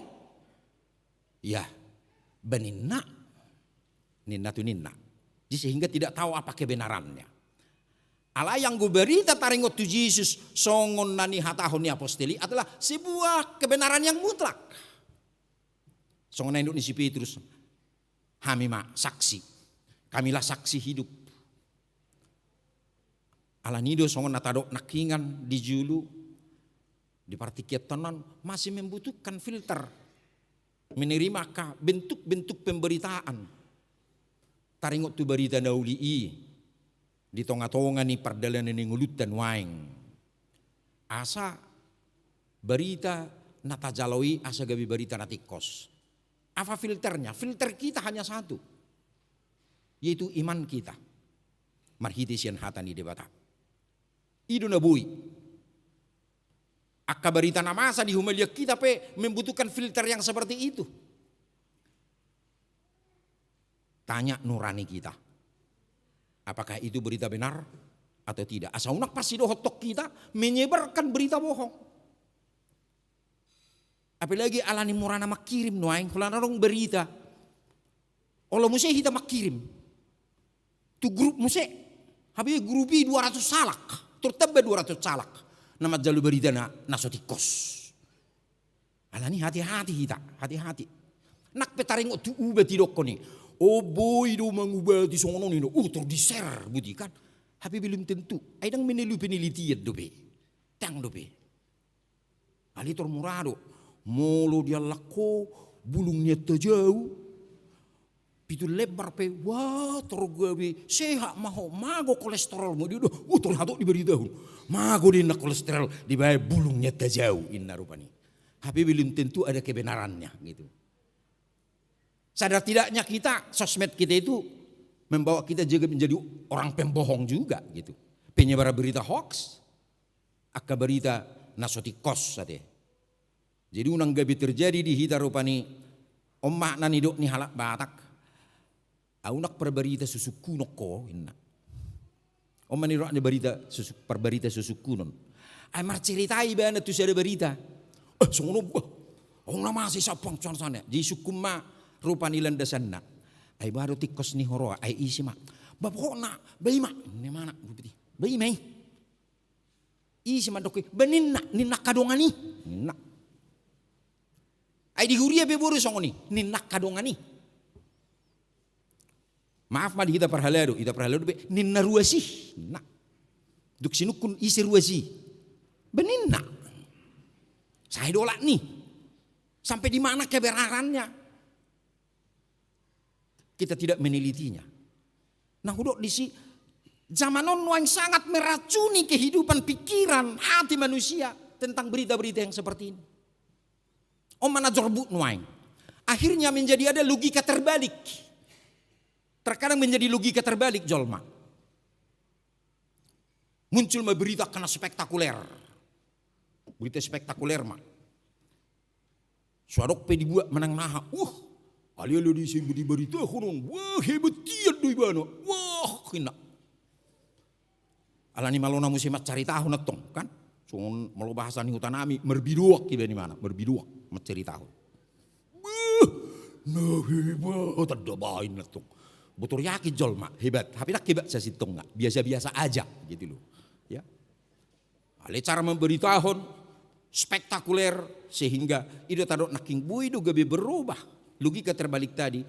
Ya, beninna, ninna tu ninna. Jadi sehingga tidak tahu apa kebenarannya. Alai anggo barita taringot tu Jesus songon na nihatahon ni apostel i adalah sebuah kebenaran yang mutlak. Songon na nidok ni si Petrus, hami ma saksi. Kamilah saksi hidup. Alani do songon na tadok nangkiningan di julu, di partingkian on masih membutuhkan filter menerima angka bentuk-bentuk pemberitaan taringot tu barita na uli i di tonga-tonga ni pardalanan ni ngolunta nuaeng. Asa barita na tajalo i asa gabe barita na tingkos. Apa filternya? Filter kita hanya satu, yaitu iman kita marhite sian hata ni Debata. I do na boi. Angka barita na masa di humaliang hita pe membutuhkan filter yang seperti itu. Tanya nurani kita, apakah itu berita benar atau tidak? Asa unang parsidohothon hita menyebarkan berita bohong. Apalagi alani murana mangkirim nuaeng, holan adong barita, olo muse hita mangkirim tu grup muse. Hape grup i dua ratus halak, tor tamba dua ratus halak na manjalo barita na, na so tingkos. Alani hati-hati hita, hati-hati. Nang pe taringot tu ubat idokkon i, o boi do mangubati songon on, ninna, uh, tor di-share buti kan. Hape belum tentu. Ai ndang menelu penelitian dope. Ndang dope. Alai tor mura do, molo diallang ho bulung ni antajau pitu lembar pe, wah, tor gabe sehat ma ho, mago kolesterolmu, dia do, uh, tor hatop dibaritahon. Mago do ninna kolesterol, dibaen bulung ni antajau, ninna rupani. Hape belum tentu ada kebenarannya gitu. Sadar tidaknya kita, sosmed kita itu membawa kita juga menjadi orang pembohong juga gitu. Penyebar berita hoax, angka barita na so tingkos ate. Jadi unang gabe terjadi di hita rupani, on ma na nidok ni halak Batak, au nang parbarita susungkunon ho, ninna. On ma nidok ni barita susu-, parbarita susungkunon. Ai marcerita ibana tu sada barita. Eh, songon on bah. Adong na masa i sampang songon on. Jadi sungkun ma rupani landasanna. Ai boha do tingkos ni huroha, ai ise ma. Bah pokokna, bah i ma. Ninna imana, bah i ma i. Ise mandok i, bah ninna, ninna angka dongan i. Ninna. Ai di huria pe boru songon i, ninna angka dongan i. Maaf ma di hita parhalado, hita parhalado pe, ninna ruas i. Ninna. Dung sinungkun ise ruas i. Bah ninna. Sai dolak ni. Sampai di mana kebenarannya? Kita tidak menelitinya. Nah, hudok disi, zaman on nuaeng sangat meracuni kehidupan, pikiran, hati manusia tentang berita-berita yang seperti ini. On ma na jorbut nuaeng. Akhirnya menjadi ada logika terbalik. Terkadang menjadi logika terbalik jolma. Muncul ma berita angka na spektakuler. Berita spektakuler ma. So adong pe dibuat manang aha. Wah, alai alai disi dibaritahon on. Wah, hebat nian do ibana. Wah, ninna. Alani malo na muse mancaritahon antong, kan? Songon molo bahasa ni huta nami, marbidoak iba, ninna imana, marbidoak mancaritahon. Beuh, na hebat, tanda baen antong. Botor yakin jolma, hebat. Hape ndang hebat sasintongna, biasa-biasa aja gitu loh. Ya. Alai cara memberitahon spektakuler sehingga i do tadok nangkin, boi do gabe berubah. Logika terbalik tadi.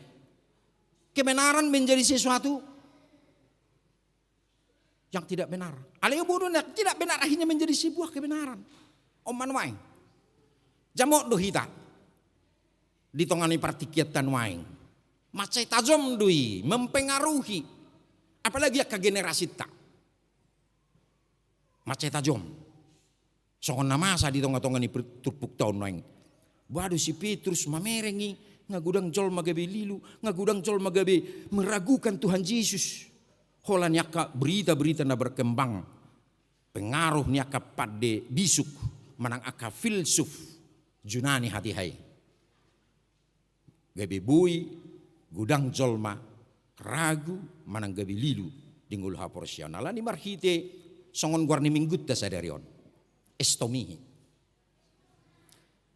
Kebenaran menjadi sesuatu yang tidak benar. Alai bodohnya tidak benar akhirnya menjadi sebuah kebenaran. On ma nuaeng. Jamot do hita di tonga ni partingkianta nuaeng. Mansai tajom do i mempengaruhi. Apalagi angka generasinta. Mansai tajom. Songon na masa di tonga-tonga ni per-, turpukta on nuaeng. Bah do si Petrus mamereng i, nga godang jolma gabe lilu, nga godang jolma gabe meragukan Tuhan Jesus. Holan ni angka berita-berita na berkembang. Pengaruh ni angka pande bisuk manang angka filsuf Junani hatiha i. Gabe boi godang jolma ragu manang gabe lilu di ngolu haporseaon. Alani marhite songon goar ni minggunta sadari on. Estomihi.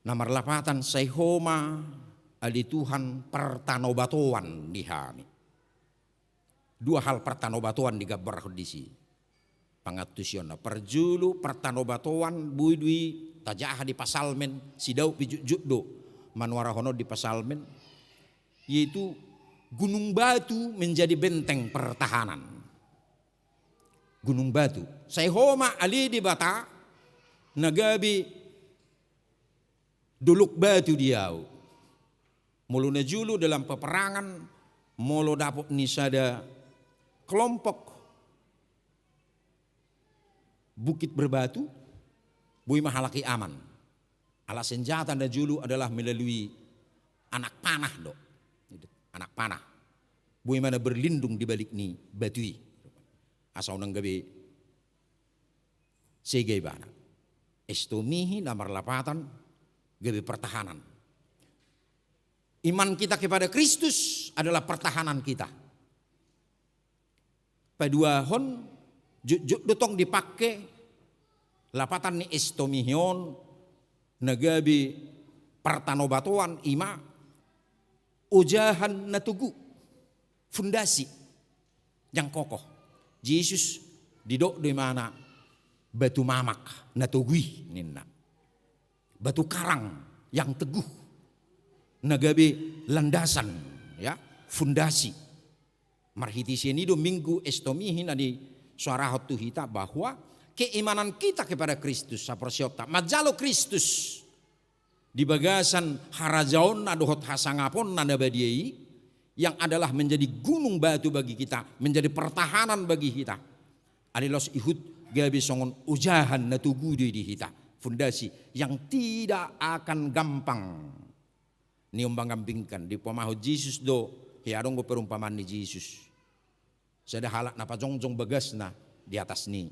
Na marlapatan sai ho ma ale Tuhan, partanobatoan di hami. Dua hal partanobatoan digambarhon disi. Pangantusionna, parjolo partanobatoan boi do i tajaha di pasalmen, si Daud pe jotjot do manuarahon on di pasalmen, yaitu gunung batu menjadi benteng pertahanan. Gunung batu. Sai ho ma ale Debata na gabe dolok batu di ahu. Molo na jolo dalam peperangan, molo dapot ni sada kelompok bukit berbatu, boi ma halak i aman. Ala senjata na jolo adalah melalui anak panah do. Anak panah. Boi ma na berlindung di balik ni batu i. Asa unang gabe sega ibana. Estomihi na marlapatan gabe pertahanan. Iman kita kepada Kristus adalah pertahanan kita. Paduahon, jotjot do tong dipangke lapatan ni estomihi on na gabe partanobatoan, i ma ojahan na togu, fundasi yang kokoh. Jesus didok do imana batu mamak na togu i ninna. Batu karang yang teguh na gabe landasan, ya, fundasi. Marhite sian i do Minggu Estomihi na disoarahon tu hita bahwa keimanan kita kepada Kristus, haporseaonta manjalo Kristus di bagasan harajaonna dohot hasangaponna na badia i, yang adalah menjadi gunung batu bagi kita, menjadi pertahanan bagi kita. Ale laos ihut gabe songon ojahan na togu do i di hita, fundasi yang tidak akan gampang niombang-ambingkan. Diumpamahon Jesus do, hea adong do perumpamaan ni Jesus. Sada halak na pajongjong bagasna di atas ni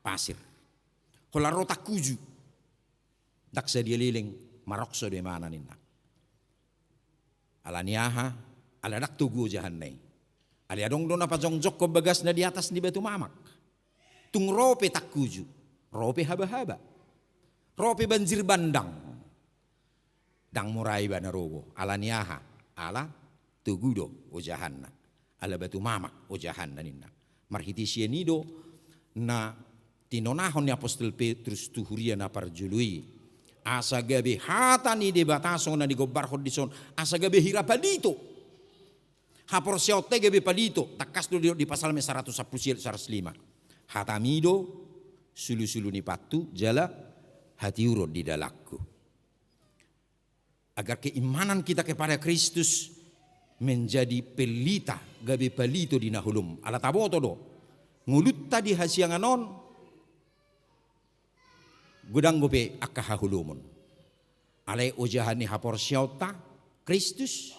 pasir. Holan ro tangkuju, ndang sadia leleng, marokso do imana ninna. Ala ni aha? Ala ndang togu ojahanna i. Ale adong do na pajongjongkon bagasna di atas ni batu mamak. Tung ro pe tangkuju, ro pe haba-haba, ro pe banjir bandang, ndang mura ibana robo. Ala ni aha? Ala togu do ojahanna. Ala batu mamak ojahanna ninna. Marhite sian i do na tinonahon ni apostel Petrus tu huria na parjolo i, asa gabe hata ni Debata songon na digombarhon dison, asa gabe hira palito. Haporseaonta i gabe palito, tangkas do didok di Psalmen saratus sampulu sia, saratus lima. Hatami do sulusulu ni pathu jala hatiuron di dalanku. Agar keimanan kita kepada Kristus menjadi pelita, gabe palito di na holom. Ala taboto do, ngolunta di hasiangan on godang dope angka haholomon. Alai ojahan ni haporseaonta Kristus,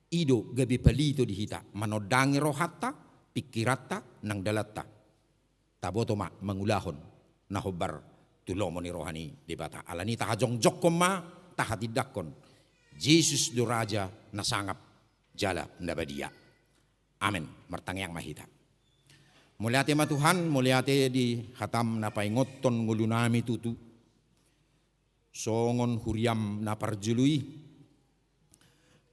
i do gabe palito di hita, manondangi rohanta, pingkiranta, nang dalanta. Taboto ma mangulahon na hombar tu lomo ni roha ni Debata. Ala ni i tahajongjongkon ma, tahatindangkon, Jesus do Raja na sangap jala na badia. Amen. Martangiang ma hita. Mauliate ma Tuhan, mauliate di hatam na paingothon ngolunami tutu songon huriam na parjolo i,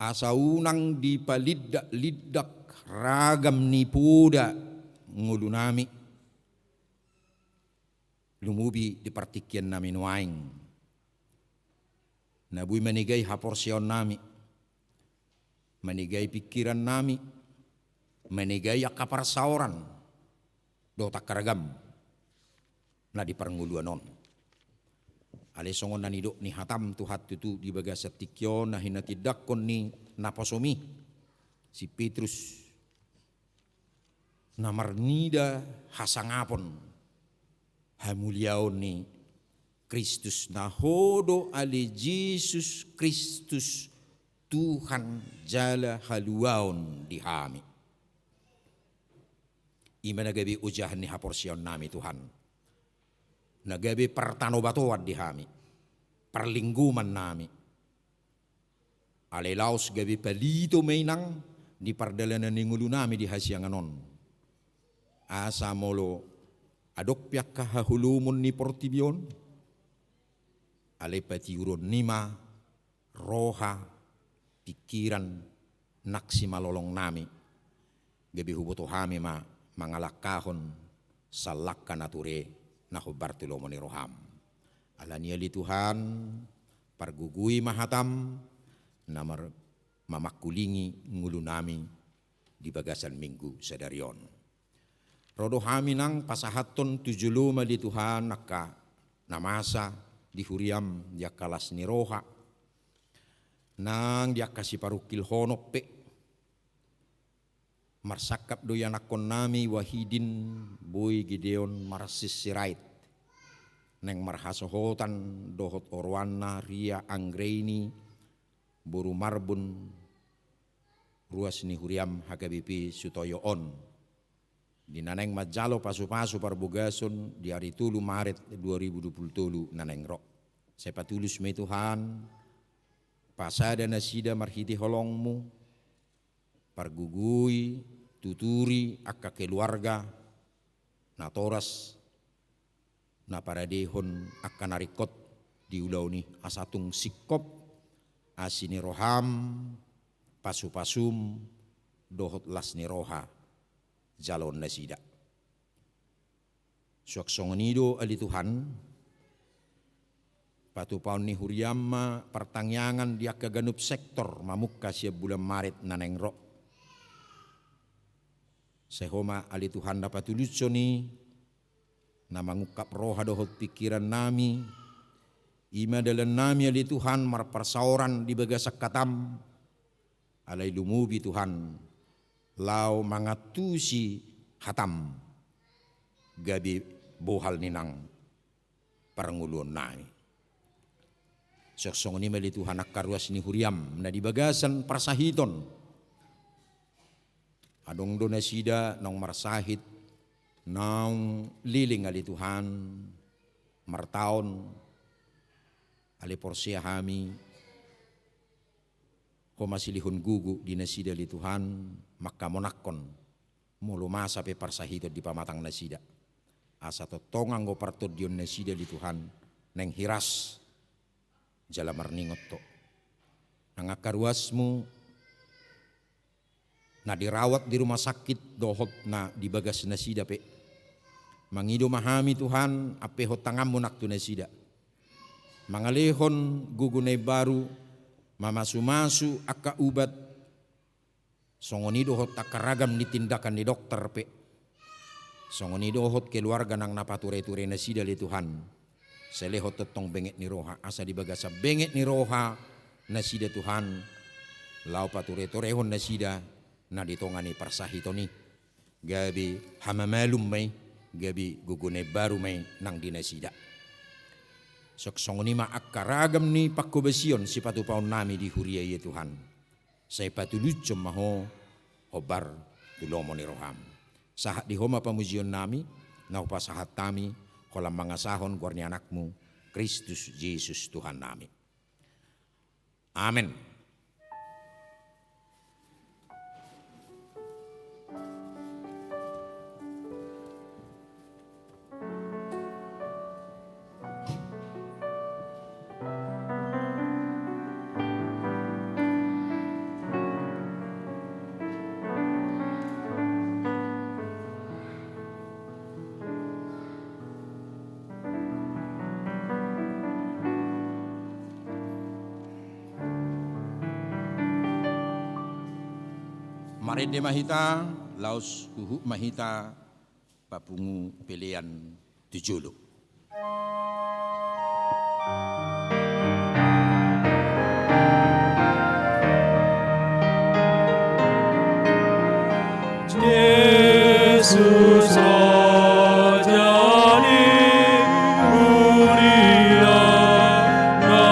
asa unang dipalindak-lindak ragam ni poda ngolunami, lumobi di partingkiannami nuaeng, na boi manegai haporseaonnami, manegai pingkirannami, manegai angka parsaoran dohot angka ragam na di parngoluan on. Alai songon na nidok ni hatam Tuhan tutu di bagasan tingki on, na hinatindangkon ni naposomi si Petrus, na marnida hasangapon hamuliaon ni Kristus, na ho do ale Jesus Kristus Tuhan jala haluaon di hami. I ma na gabe ojahan ni haporseaonnami Tuhan, na gabe partanobatoan di hami, parlinggomannami. Alai laos gabe palito ma i nang di pardalanan ni ngolunami di hasiangan on. Asa molo adong pe angka haholomon ni portibi on, alai patiuron ni ma roha pingkiran nang simalolong nami, gabe huboto hami ma mangalangkahon sallangka na ture na hombar tu lomo ni roham. Alani i ale Tuhan, pargogoi ma hatam na mar-, mamangkulingi ngolu nami di bagasan minggu sadari on. Ro do hami nang pasahathon tu jolom ale Tuhan angka na masa di huriam di angka las ni roha, nang di angka siparungkilhonon pe. Marsangkap do ianakhon nami Wahidin, Boy Gideon Marsisirait, naeng marhasohotan dohot oroanna Ria Anggraini, boru Marbun, ruas ni huriam H K B P Sutoyo on, di na naeng manjalo pasupasu parbogason di ari tolu Maret dua ribu dua pulu tolu na naeng ro. Sai patulus ma i Tuhan, pasada nasida marhite holongmu, pargogoi, tuturi angka keluarga, natoras, na paradehon angka na ringkot di ulaon i, asa tung singkop asi ni roham, pasupasum, dohot las ni roha jaloon nasida. Suang songon i do ale Tuhan, patupaon ni huriam ma partangiangan di angka ganup sektor mamungka sian bulan Maret na naeng ro. Sai Ho ma ale Tuhan na patulushon i, na mangungkap roha dohot pingkiran nami, i ma dalan nami ale Tuhan marparsaoran di bagasan hatam, alai lumobi Tuhan, laho mangantusi hatam, gabe bohal ni nang parngoluon nami. Suang songon i ma ale Tuhan angka ruas ni huriam na di bagasan parsahiton. Adong do nasida naung marsahit, naung leleng ale Tuhan, martaon, alai porsea hami, Ho ma silehon gogo di nasida ale Tuhan, mangkamonangkon, molo masa pe parsahiton di pamatang nasida. Asa tongtong anggo partondion nasida ale Tuhan, naeng hiras, jala marningot Ho. Nang angka ruasmu, na dirawat di rumah sakit dohot na di bagas nasida pe. Mangido ma hami Tuhan, ampehon tanganmu nang tu nasida. Mangalehon gogo na imbaru, mamasumasu angka ubat, songon i dohot angka ragam ni tindakan ni dokter pe. Songon i dohot keluarga nang na patureture nasida ale Tuhan. Sai lehon tongtong benget ni roha, asa di bagasan benget ni roha nasida Tuhan, laho patureturehon nasida na di tonga ni parsahiton i. Gabe hamamalum ma i, gabe gogo na imbaru ma i nang di nasida. Suang songon i ma angka ragam ni panghobasion sipatupaon nami di huria i Tuhan. Sai patulushon ma Ho hombar tu lomo ni roham. Sahat di Ho ma pamujion nami, na hupasahat hami, holan mangasahon goar ni Anakmu, Kristus Jesus Tuhan nami. Amen. Marende ma hita, laos huhut ma hita papungu pelean tu jolo. Jesus, Raja ni huria, na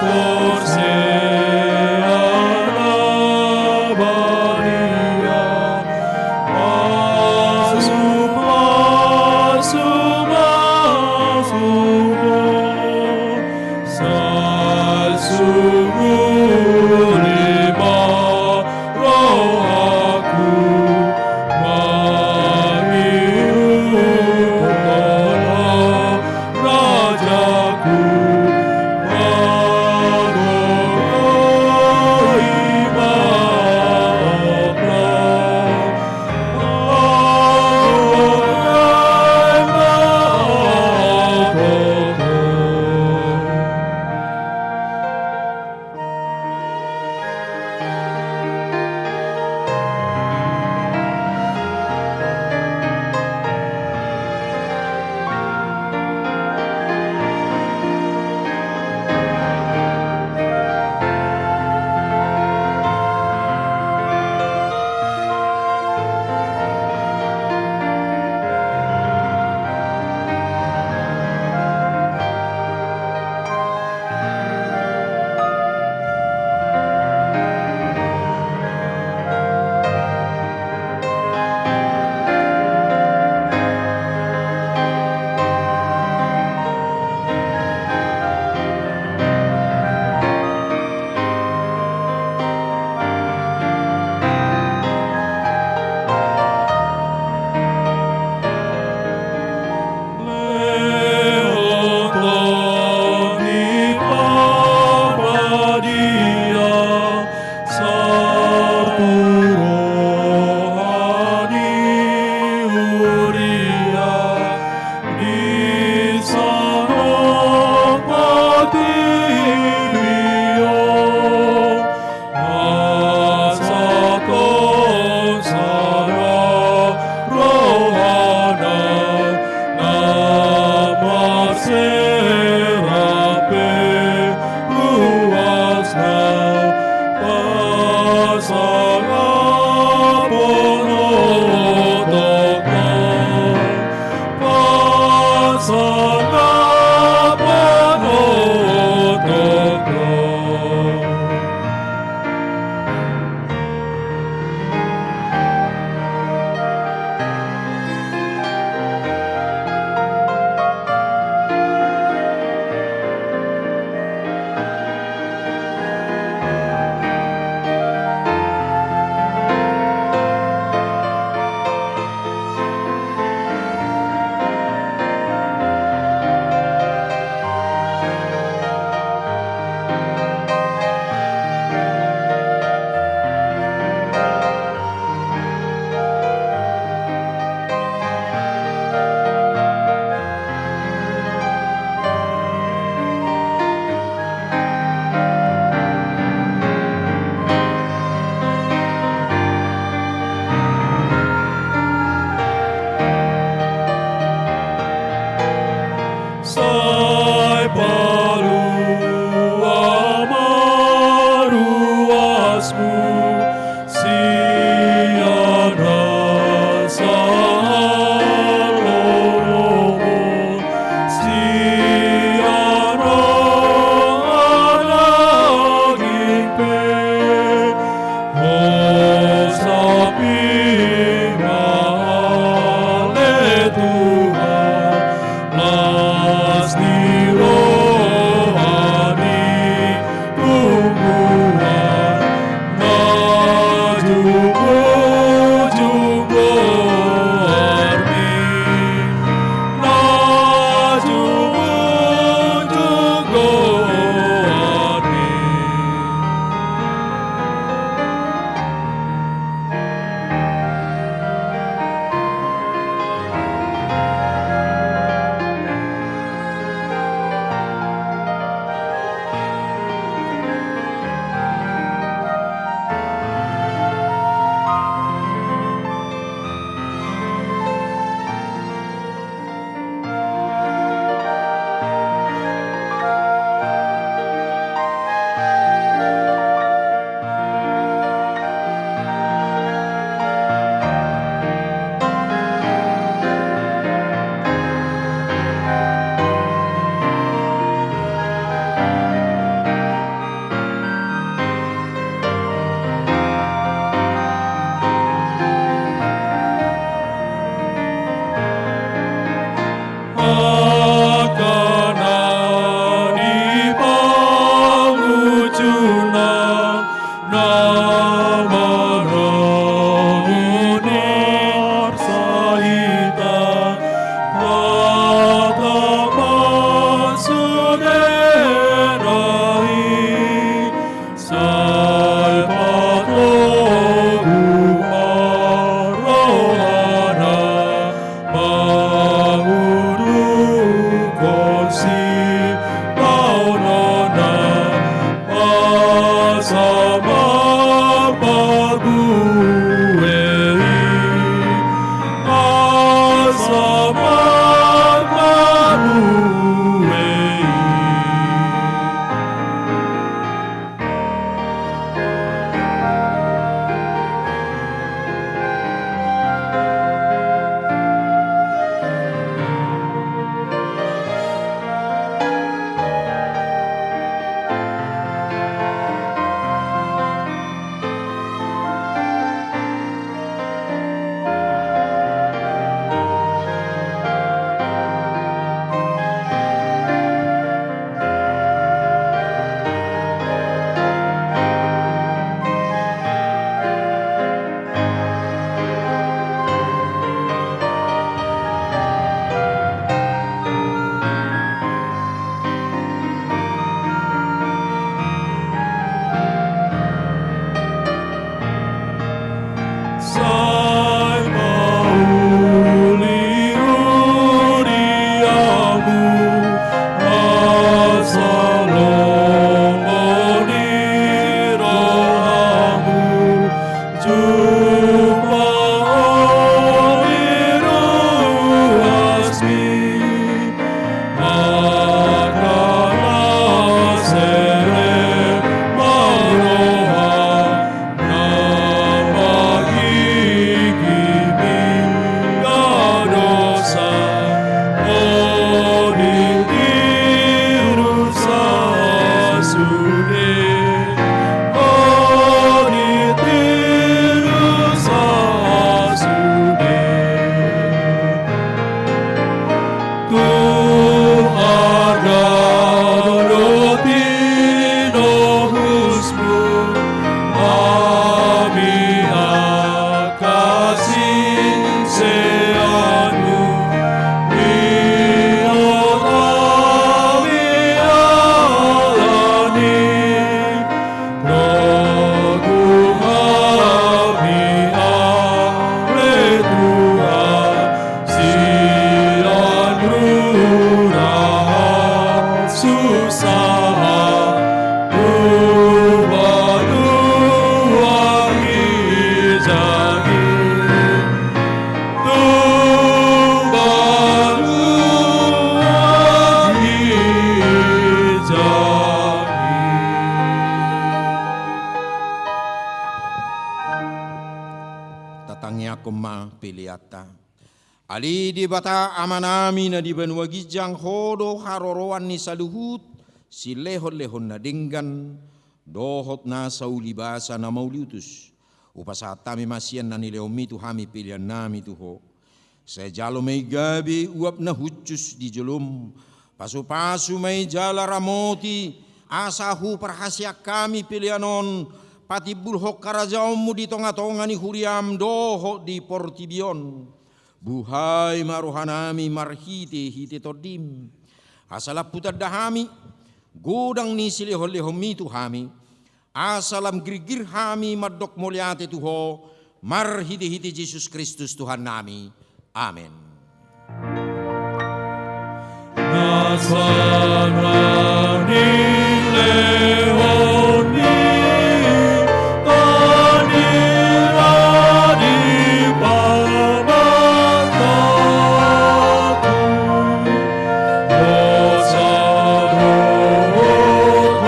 porsea na badia, pasu-pasu ma Ho, sai sungkun ma rohangku, mangi- Angka na di pangujungan na maramun i, sahitan, tatapan sude na i, sai patogu ma rohana, mangudukhon sipaononna, asa marparbue i, asa marparbue i. Sai mauliuli hamu, asa longon ni rohamu, jumpang ni ruasmi, angka na serep ma roha, na margigi mingga dosa, olo ditiru sasude, olo ditiru sasude. Tung arga do tinohusmu, hami angka siseanmu, dihot hami alani, togu hami ale Tuhan, sian hurang hasusahan, tu banua ginjang i, tu banua ginjang i. Tatangiangkon ma peleanta. Ale Debata Amanami na di banua ginjang, Ho do haroroan ni saluhut silehonlehon na denggan dohot nasa ulibasa na mauliutus. Hupasahat hami ma sian na nilehonmi tu hami peleannami tu Ho. Sai jalo ma i gabe uap na hushus di jolom, pasupasu ma i jala ramoti, asa huparhaseang hami pelean on patimbulhon harajaonmu di tongatonga ni huriam dohot di portibi on. Buhai ma rohanami marhitehite Tondim, asa lam hutanda hami godang ni silehonlehonmi tu hami, asa lam girgir hami mandok mauliate tu Ho, marhitehite Jesus Kristus Tuhannami. Amen. Na sanilehon ni tani na di pamata, dosa dohot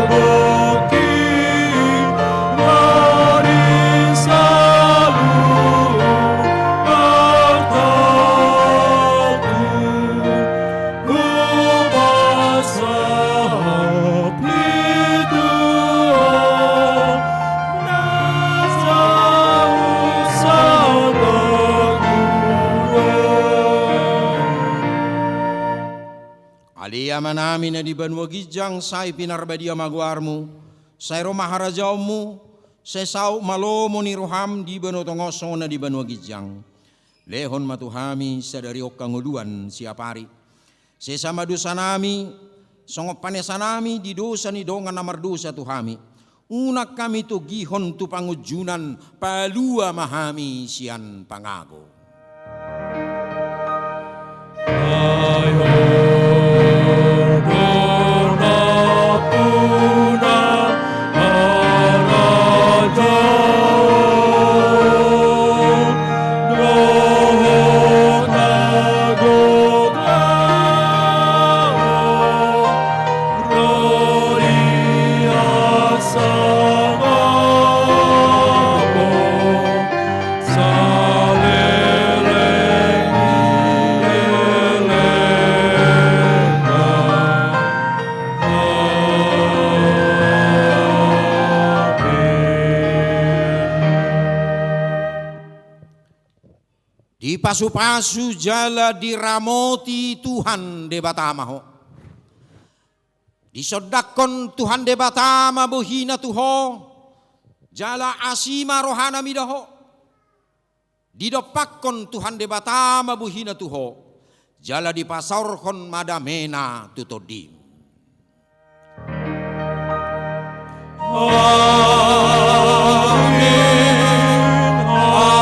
hobongki na di saluhut hatangku, hupasahat Ale Amanami na di banua ginjang, sai pinarbadia ma goarmu, sai ro ma harajaonmu, sai saut ma lomo ni roham di banua tonga on songon na di banua ginjang. Lehon ma tu hami sadari on hangoluan siapari. Sesa ma dosanami, songon panesanami di dosa ni dongan na mardosa tu hami. Unang hami togihon tu pangunjunan, palua ma hami sian pangago. Dipasupasu jala diramoti Tuhan Debata ma ho. Disondangkon Tuhan Debata ma bohina tu ho, jala asi ma rohana mida ho. Didompakkon Tuhan Debata ma bohina tu ho, jala dipasaorhon ma damena tu tondim. Amin, amin, amin.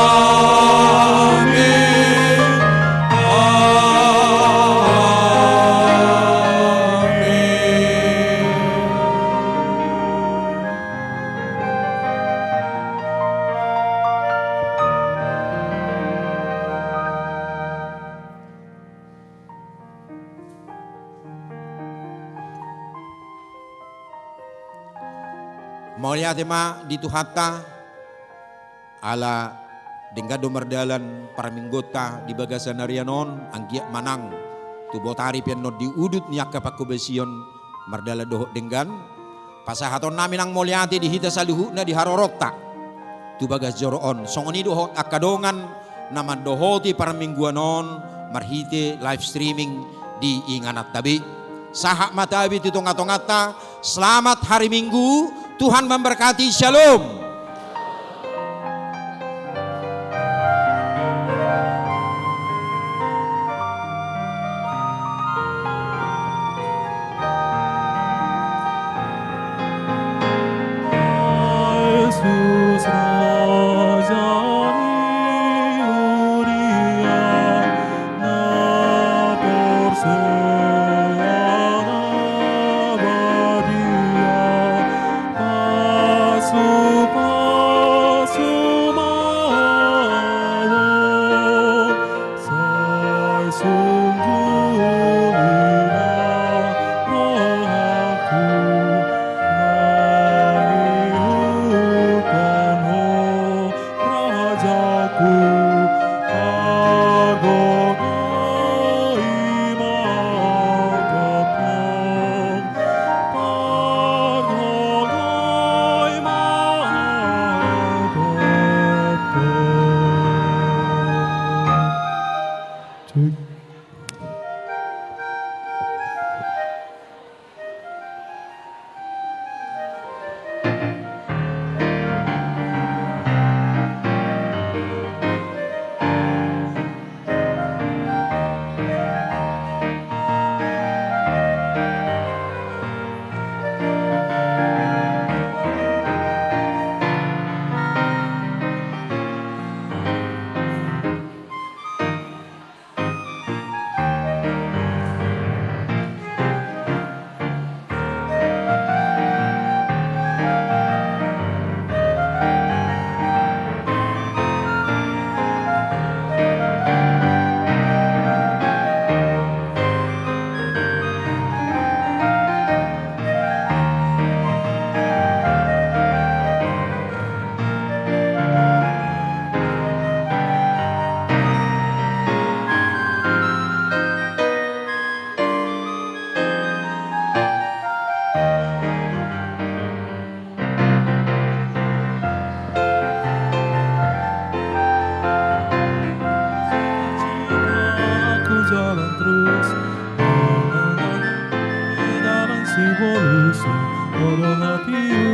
Mauliate ma di Tuhanta, ala denggan do mardalan parmingguonta di bagasan arian on, anggiat manang tu botari pe annon di udut ni angka panghobasion mardalan dohot denggan. Pasahatonnami nang mauliate di hita saluhutna di haroronta tu bagas joro on. Songon i dohot angka dongan na mandohoti parmingguan on marhite live streaming di ingananta be. Sahat ma tabi tu tongatonganta. Selamat hari Minggu. Tuhan memberkati. Shalom. Aku jalan terus. Sibolis, olo hatiuon.